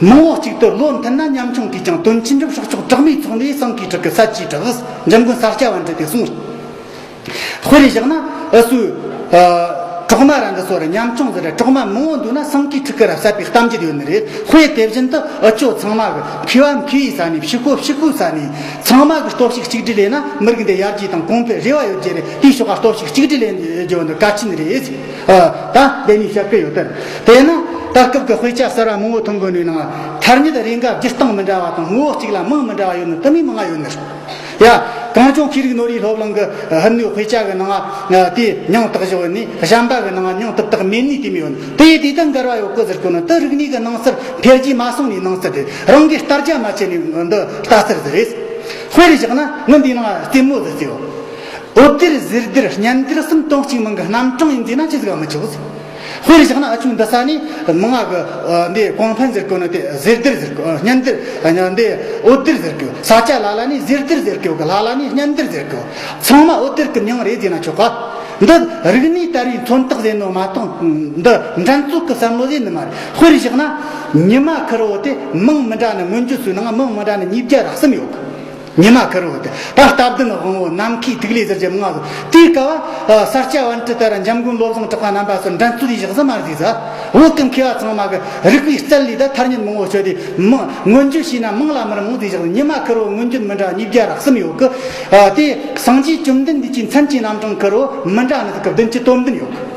མང་བོ་གཅིག་ཏུ་བློ་མཐུན་ན་ཉམ་ཆུང་གིས་ཀྱང་དོན་ཆེན་འགྲུབ། སྲོག་ཆགས་གྲོག་མའི་ཚོགས་འདིས་བསང་གིས་འཁྲུག་གི་ཟས་ཀྱིས་དྲག་འཇམ་མགོན་ས་སྐྱ་པཎྜི་ཏས་གསུངས། དཔེར་བཞག་ན་ཨུ་སུའི་ཨ་གྲོག་མ་ར་འདི་ཚོ་ར་ཉམ་ཆུང་ཟིག་ར་གྲོག་མ་མང་བོ་འདུག་ན་བསང་གིས་འཁྲུག་གི་ར་བསད་པའི་གཏམ་རྒྱུད་ཡོད་ནི་རེད། དཔེ་དེ་བཞིན་དུ་ཨུ་ཆོ་ཚང་མ་གི་མཁས་པ་མཁས་ཡི་ས་ནས་ཕྱུག་པོ་ཕྱུག་པོའི་ས་ནས་ཚང་མ་གི་སྟོབས་ཤུགས་གཅིག་སྒྲིལ་ཡེ་ན་མི་རིགས་འདི་ཡར་རྒྱས་དང་གོང་འཕེལ་རེ་བ་ཡོད་རྒྱུ་རེད། དེའི་ཕྱོགས་ཀ་སྟོབས་ཤུགས་གཅིག་སྒྲིལ་ཡེ་རྒྱུ་འདི་གལ་ཆེན་རེད། ཨ་ད་དེ་ནས་བཤད་གི་ཡོད་དེ། དེས་ན་ད་སྐབས་ཀྱི་དཔེ་ཆ་གསར་བ་མང་བོ་ཐོན་དགོས་ནི་ནང་ཐ་སྙད་རེ་འགའ་བསྒྱུར་སྟངས་མི་འདྲ་བ་དང་ངོ་བོ་གཅིག་ལ་མིང་མི་འདྲ་བ་ཡོད་ནི་དུ་མའི་མང་ང་ཡོད་ནི་རེད། ཡ། གངས་ལྗོངས་ཤེས་རིག་ནོར་བུའི་སློབ་གླིང་གི་ཧན་ནུའི་དཔེ་ཆ་གི་ནང་ང་དེ་མྱིང་བཏགས་བཞག་ནི་གཞན་པ་གི་ནང་ང་མྱིང་དུ་བཏགས་མེད་ནི་དེ་མི་ཡོད་ནི་དེ་ཡི་དེ་དང་འགལ་བ་ཡོད་གི་ཟེར་གོ་ནི་དུ་རིག་གནས་གི་ནང་སར་འཕེལ་རྒྱས་མ་སོང་ནི་ནང་སར་དེ་རང་གི་ལྟ་རྒྱ་མ་ཆེ་ནི་འདི་ལྟ་ཚུལ་ཟིག་རེད། དཔེར་བཞག་ན་ངི་འདི་ནང་རྩེད་མོ་ཟིག་རྩེའོ། འོད་སྡེར་ཟེར་སྡེར་སྙན་སྡེར་གསུམ་དོན་གཅིག་མིང་གི་རྣམ་གྲངས་ཡིན་ཟེར་ན་ཅི་ཟིག་མི་ཆོག་ཟིག་དཔེར་བཞག་ན་ཨ་ཆུ་འདི་ས་ནས་མང་ང་གི་འདི་གོང་འཕེལ་ཟེར་གོ་ནི་དེ་ཟེར་སྡེར་ཟེར་གོ་སྙན་སྡེར་འདི་འོད་སྡེར་ཟེར་གོ་ས་ཆ་ལ་ལ་ནས་ཟེར་སྡེར་ཟེར་གོ་གི་ལ་ལ་ནས་སྙན་སྡེར་ཟེར་གོ་ཚང་མ་འོད་སྡེར་གི་མྱིང་རེད་ཟེར་ན་ཆོག་ག་འདི་རིག་གནས་དར་བའི་མཚོན་རྟགས་ཟེར་ནོ་མ་གཏོགས་འདི་འགྲན་རྩོད་གི་བསམ་བློ་ཟེར་ནི་མ་རེད། དཔེར་བཞག་ན་ཉི་མ་ཁེར་བོ་དེ་མིང་མི་འདྲ་ནི་མངོན་བརྗོད་སུ་ནང་མིང་མི་འདྲ་ནི་ཉིས་བརྒྱ་ར་གསུམ་ཡོད་གི་ཉི་མ་ཁེར་བོ་དེ་ད་སྟབས་བདེ་ནི་དབང་བོ་ནམ་མཁའི་ཐིག་ལེ་ཟེར་གྱི་མང་ང་ཟིག་དེའི་སྐབས་ས་སྐྱ་པཎྜི་ཏ་ར་འཇམ་མགོན་བློ་བཟང་གྲགས་པ་རྣམ་པ་སོགས་འགྲན་རྩོད་ཡེ་བཞག་ཟིག་མ་རེད་ཟིག་བོད་ཀྱི་མཁས་པ་ཚང་མ་གི་རིག་པའི་རྩལ་ལས་ད་ཐ་སྙད་མང་བོ་སྤྱོད་དེ་མང་མངོན་བརྗོད་བྱས་ན་མང་ལ་མར་མང་ཟིག་བཞག་ཉི་མ་ཁེར་བོ་མངོན་བརྗོད་མི་འདྲ་ཉིས་བརྒྱ་ར་གསུམ་ཡོད་གི་དེ་སངས་རྒྱས་བཅོམ་ལྡན་འདས་ཀྱི་མཚན་གྱི་རྣམ་གྲངས་ཁེར་བོ་མི་འདྲ་ནི་ཟིག་གི་བདུན་ཅུ་དོན་བདུན་ཡོད་གི་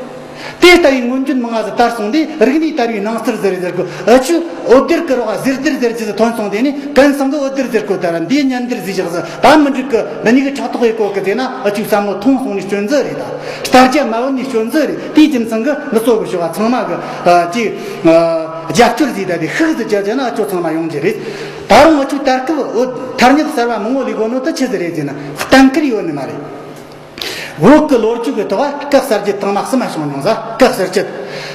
དེ་ལྟ་བུའི་མངོན་བརྗོད་མང་ང་ཟིག་དར་སོང་དུས་རིག་གནས་དར་བའི་སྣང་ཚུལ་ཟིག་རེད་ཟེར་གོ་ཨ་ཆུ་འོད་སྡེར་གི་རོགས་ཟེར་སྡེར་ཟེར་རྒྱུ་ཟིག་ཐོན་སོང་དེ་ནི་གན་སང་གི་འོད་སྡེར་ཟེར་གོ་ད་ར་འདིའི་སྙན་སྡེར་ཟིག་བཞག་ཟིག་ད་མི་འགྲིག་གི་འདི་གཉིས་ཀྱི་ཕྲག་དོག་ཡེ་གོ་གི་དེ་ན་ཨ་ཆུ་བསམ་བློ་ཐོངས་སོང་ནི་སྐྱོན་ཟིག་རེད་ད། ལྟ་རྒྱ་མ་བོ་ནི་སྐྱོན་ཟིག་རེད། དེའི་རྒྱུ་མཚན་གི་འདི་ཚོ་གི་ཞོག་ཚང་མ་གི་ཅིག་རྒྱབ་སྐྱོར་ཟིག་ད་དེ་ཤུགས་ཟིག་རྒྱག་རྒྱུ་ན་ཨ་ཆུ་ཚང་མ་ཡོང་རྒྱུ་རེད། ད་རུང་ཨ་ཆུ་ད་སྐབས་འོད་ཐ་སྙད་གསར་བ་མང་བོ་ལས་གོ་ནོ་ད་ཆི་ཟིག་རེད་ཟེར་ན་གཏན་འཁེལ་ཡོད་ནི་མ་རེད། བོད་ཀྱི་ལོ་རྒྱུས་ཀྱི་ཐོག་སྐབས་གསར་བརྗེ་དང་མ་གསུམ་མ་བྱུང་མྱོང་ས་སྐབས་གསར་བརྗེ་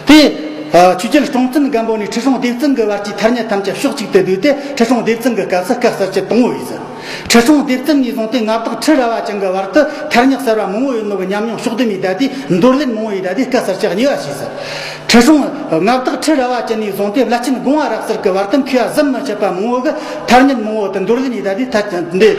དེ། ཆོས་རྒྱལ་སྲོང་བཙན་སྒམ་པོ་ནས་ཁྲི་སྲོང་ལྡེ་བཙན་གྱི་བར་གྱི་ཐ་སྙད་ཐམས་ཅད་ཕྱོགས་གཅིག་ཏུ་བསྡུས་ཏེ་ཁྲི་སྲོང་ལྡེ་བཙན་གྱི་སྐབས་སུ་སྐབས་གསར་བརྗེ་དང་བོ་ཡིན་ཟེར། ཁྲི་སྲོང་ལྡེ་བཙན་ནས་བཟུང་སྟེ་མངའ་བདག་ཁྲི་རལ་པ་ཅན་གྱི་བར་དུ་ཐ་སྙད་གསར་བ་མང་བོ་ཡོད་ནོ་གི་ཉམས་མྱོང་ཕྱོགས་བསྡུས་མི་བསྡད་དེ་འདོར་ལེན་མང་བོ་ཡི་བསྡད་དེ་སྐབས་གསར་བརྗེ་གཉིས་པ་བྱས་ཟེར། ཁྲི་སྲོང་མངའ་བདག་ཁྲི་རལ་པ་ཅན་ནས་བཟུང་སྟེ་བླ་ཆེན་དགོངས་པ་རབ་གསལ་གྱི་བར་དུ་མཁས་པ་ཟམ་མི་ཆད་པ་མང་བོ་གི་ཐ་སྙད་མང་བོ་དེ་འདོར་ལེན་ཡི་བསྡད་དེ་ཐ་འདི་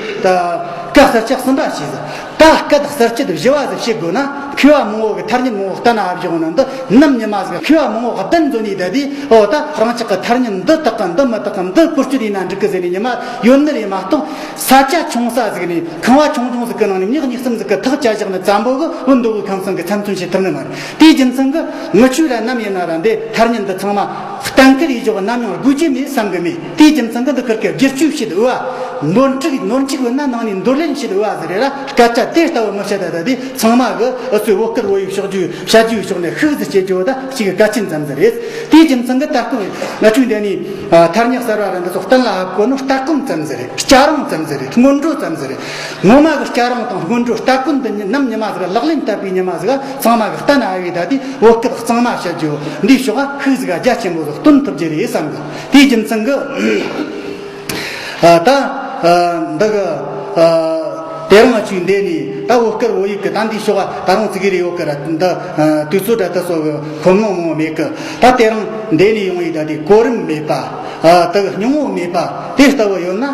སྐབས་གསར་བརྗེ་གསུམ་པ་བྱས་ཟེར། ད་སྐད་གསར་བཅད་བཞི་བ་ཟིག་བྱེད་དགོས་ན་མཁས་པ་མང་བོ་གི་ཐ་སྙད་མང་བོ་གཏན་ལ་ཕབ་བཞག་ནི་འདི་ནམ་ཉི་མ་ཟིག་མཁས་པ་མང་བོ་གདན་འཛོམས་ནས་བསྡད་དེ་ཨོ་ད་རང་ཅག་གི་ཐ་སྙད་འདི་དག་གི་འདི་མི་དག་གི་འདི་བཀོལ་སྤྱོད་ཡིན་ན་འགྲིག་གི་ཟེར་ནས་ཉི་མ་ཡོད་ནི་རེད་མ་གཏོགས་ས་ཆ་ཆུང་ས་ཟིག་ནས་ཁང་བ་ཆུང་ཆུང་ཟིག་གི་ནང་ནས་མྱི་གཉིས་གསུམ་ཟིག་གི་ཐག་བཅད་བཞག་ནི་ཙམ་པོ་གི་བོད་མདོ་དབུས་ཁམས་གསུམ་གི་ཚབ་མཚོན་བྱེད་ཐུབ་ནི་མ་རེད། དེའི་རྒྱུ་མཚན་གི་ངི་ཆོས་ར་ནམ་ཡིན་ན་ར་འདི་ཐ་སྙད་འདི་ཚང་མ་གཏན་འཁེལ་ཡེ་འཇོག་ནམ་ཡང་དགོས་རྒྱུ་མེད་བསམ་གི་མེད། དེའི་རྒྱུ་མཚན་གི་འདི་ཁུར་གི་བསྒྱུར་བཅོས་བྱེད་འོས་པ། ནོར་འཁྲུལ་ནོར་འཁྲུལ་ཡོད་ན་ནང་ནས་འདོར་ལེན་བྱེད་འོས་པ་ཟེར་རེད་ར། སྐད་ཆ་དེ་ལྟ་བུ་མི་བཤད་ད་ད་དེ་ཚང་མ་གི་ཨུ་ཚོའི་བོད་སྐད་བོད་ཡིག་ཕྱོགས་བསྒྱུར་བྱ་རྒྱུའི་ཕྱོགས་ནས་ཤུགས་ཟིག་བྱེད་རྒྱུ་ད་གཅིག་གི་གལ་ཆེན་ཙམ་ཟིག་རེད། དེའི་རྒྱུ་མཚན་གི་ད་སྐབས་ང་ཆོས་འདི་ནས་ཐ་སྙད་གསར་བ་ར་འདི་ཚོ་གཏན་ལ་ཕབ་དགོས་ནོ་ལྟ་སྐོམ་ཙམ་ཟིག་རེད། སྐྱ་རེངས་ཙམ་ཟིག་རེད། སྔོན་འགྲོ་ཙམ་ཟིག་རེད། ངོ་མ་གི་སྐྱ་རེངས་དང་སྔོན་འགྲོ་ལྟ་སྐོམ་འདི་ཉིད་ནམ་ཉི་མ་ཟིག་ལག་ལེན་བསྟར་བའི་ཉི་མ་ཟིག་ཚང་མ་གི་གཏན་ལ་ཕབ་ཡི་ད་དེ་བོད་སྐད་གཙང་མ་བཤད་རྒྱུ་འདིའི་ཕྱོགས་ཤུགས་ཟིག་རྒྱ་ཆེན་པོ་ཟིག་སྟོན་ཐུབ་རྒྱུ་རེད་བསམ་གི། དེའི་རྒྱུ་མཚན་གི་ཨ་ད་ཨ་འདི་གི་ཨ་ དེ་རིང་ང་ཚོའི་འདི་ནས་ད་བོད་སྐད་བོད་ཡིག་གི་ད་འདིའི་ཕྱོགས་ད་རུང་ཙི་གེ་རེ་ཡོད་གི་ར། འདི་དུས་ཚོད་ད་ལྟ་སོགས་ཀྱི་ཁོམ་ལོང་མང་བོ་མེད་གི། ད་དེ་རིང་འདི་ནས་ཡོང་ཡི་ད་དེ་གོ་རིམ་མེད་པ། ད་སྙིང་བོ་མེད་པ་དེ་ལྟ་བུ་ཡོད་ན་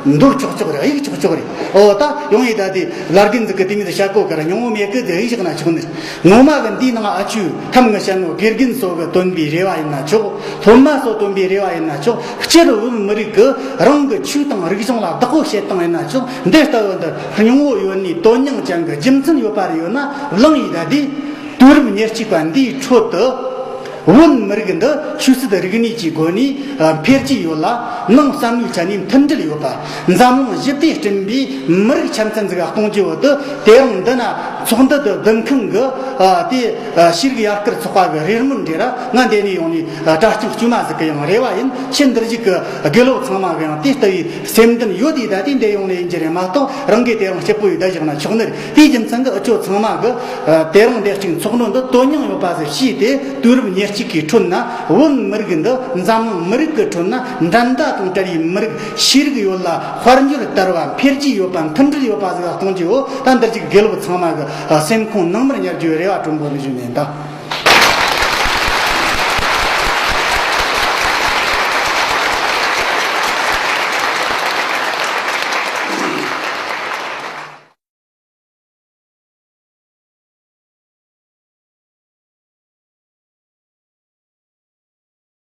འདོར་ཆོག་ཆོག་རེད། གཡུག་ཆོག་ཆོག་རེད། ཨོ་ད་ཡོང་ཡི་ད་དེ་ལར་གིན་ཟིག་གི་དེ་མི་དེ་བཤད་གོ་གི་ར། སྙིང་བོ་མེད་གི་དེ་གཡུག་བཞག་ན་ཆོག་ནི། ངོ་མ་གི་འདིའི་ནང་ཨ་ཆུ་ཐམ་ངི་བཤད་ནོ་དགེ་རྒན་སོགས་ཀྱི་བཏོན་པའི་རེ་བ་ཡིན་ན་ཆོག་སློབ་མ་སོགས་བཏོན་པའི་རེ་བ་ཡིན་ན་ཆོག་སྤྱིར་བོད་མི་རིགས་ཀྱི་རང་གི་ཆོས་དང་རིག་གཞུང་ལ་བདག་པོ་བྱེད་སྟངས་ཡིན་ན་ཆོག་འདི་ལྟ་བུ་འདི་སྙིང་བོ་ཡོད་ནི་དོན་སྙིང་ཅན་གྱི་རྒྱུ་མཚན་ཡོད་པ་རེ་ཡོད་ན་བླངས་ཡི་ད་དེ། དུས་རབས་ཉེར་གཅིག་པ་འདིའི་ཁྲོད་དུ་བོད་མི་རིགས་འདི་ཆོས་སྲིད་རིག་གནས་ཀྱི་སྒོ་ནས་འཕེལ་རྒྱས་ཡོད་ལ། ནང་བསམ་བློའི་ཆ་ནས་མཐུན་སྒྲིལ་ཡོད་པ། འཛམ་གླིང་ཞི་བདེ་བསྐྲུན་པའི་མི་རིགས་འཆམ་མཐུན་ཟིག་གཏོང་རྒྱུ་བོ་དེ། དེ་རིང་འདི་ན་ཚོགས་འདུ་དེ་བསྡུ་མཁན་གྱི་ཨ་དེ་ཨ་ཤེས་རིག་ཡར་སྐུལ་ཚོགས་པ་གི་རེ་སྨོན་འདྲ་ར། ང་འདི་ནས་ཡོང་ནས་ཨ་གྲྭ་རྐྱང་དཀྱུས་མ་ཟིག་གི་ཡང་རེ་བ་ཡིན། ཁྱེད་འདིར་བཞུགས་ཀྱི་དགེ་སློབ་ཚང་མ་གི་ཡང་དེ་ལྟ་བུའི་སེམས་འདུན་ཡོད་དེ་ད་དེ་འདི་ཡོང་ནས་ཡིན་རྒྱུ་རེད་མ་གཏོགས། རང་གིས་དེ་རིང་སྐྱིད་པོ་ཡོད་ད་བཞག་ན་ཆོག་ནི་རེད། དེའི་རྒྱུ་མཚན་གྱིས་ཨུ་ཚོ་ཚང་མ་གི་ཨ་དེ་རིང་འདི་གཅིག་ཚོགས་འདུ་འདི་དོན་སྙིང་ཡོད་པ་ཟིག་བྱས་ཏེ། དུས་རབས་ཉེར་གཅིག་གི་ཁྲོད་ན་བོད་མི་རིགས་འདི་འཛམ་གླིང་མི་རིགས་ཀྱི་ཁྲོད་ན་འགྲན་ཟླ་དང་བྲལ་བའི་མི་རིགས་ཤེས་རིག་ཡོད་ལ། དཔལ་འབྱོར་དར་བ། འཕེལ་རྒྱས་ཡོད་པ། མཐུན་སྒྲིལ་ཡོད་པ་ཟིག་གཏོང་རྒྱུ་ཡོད། ད་འདིར་གཅིག་དགེ་སློབ་ཚང་མ་གི་ཨ་སེམས་ཁོང་ནང་མར་ཉར་རྒྱུའི་རེ་བ་དྲོན་པོ་ནས་ཞུ་ནས་ད།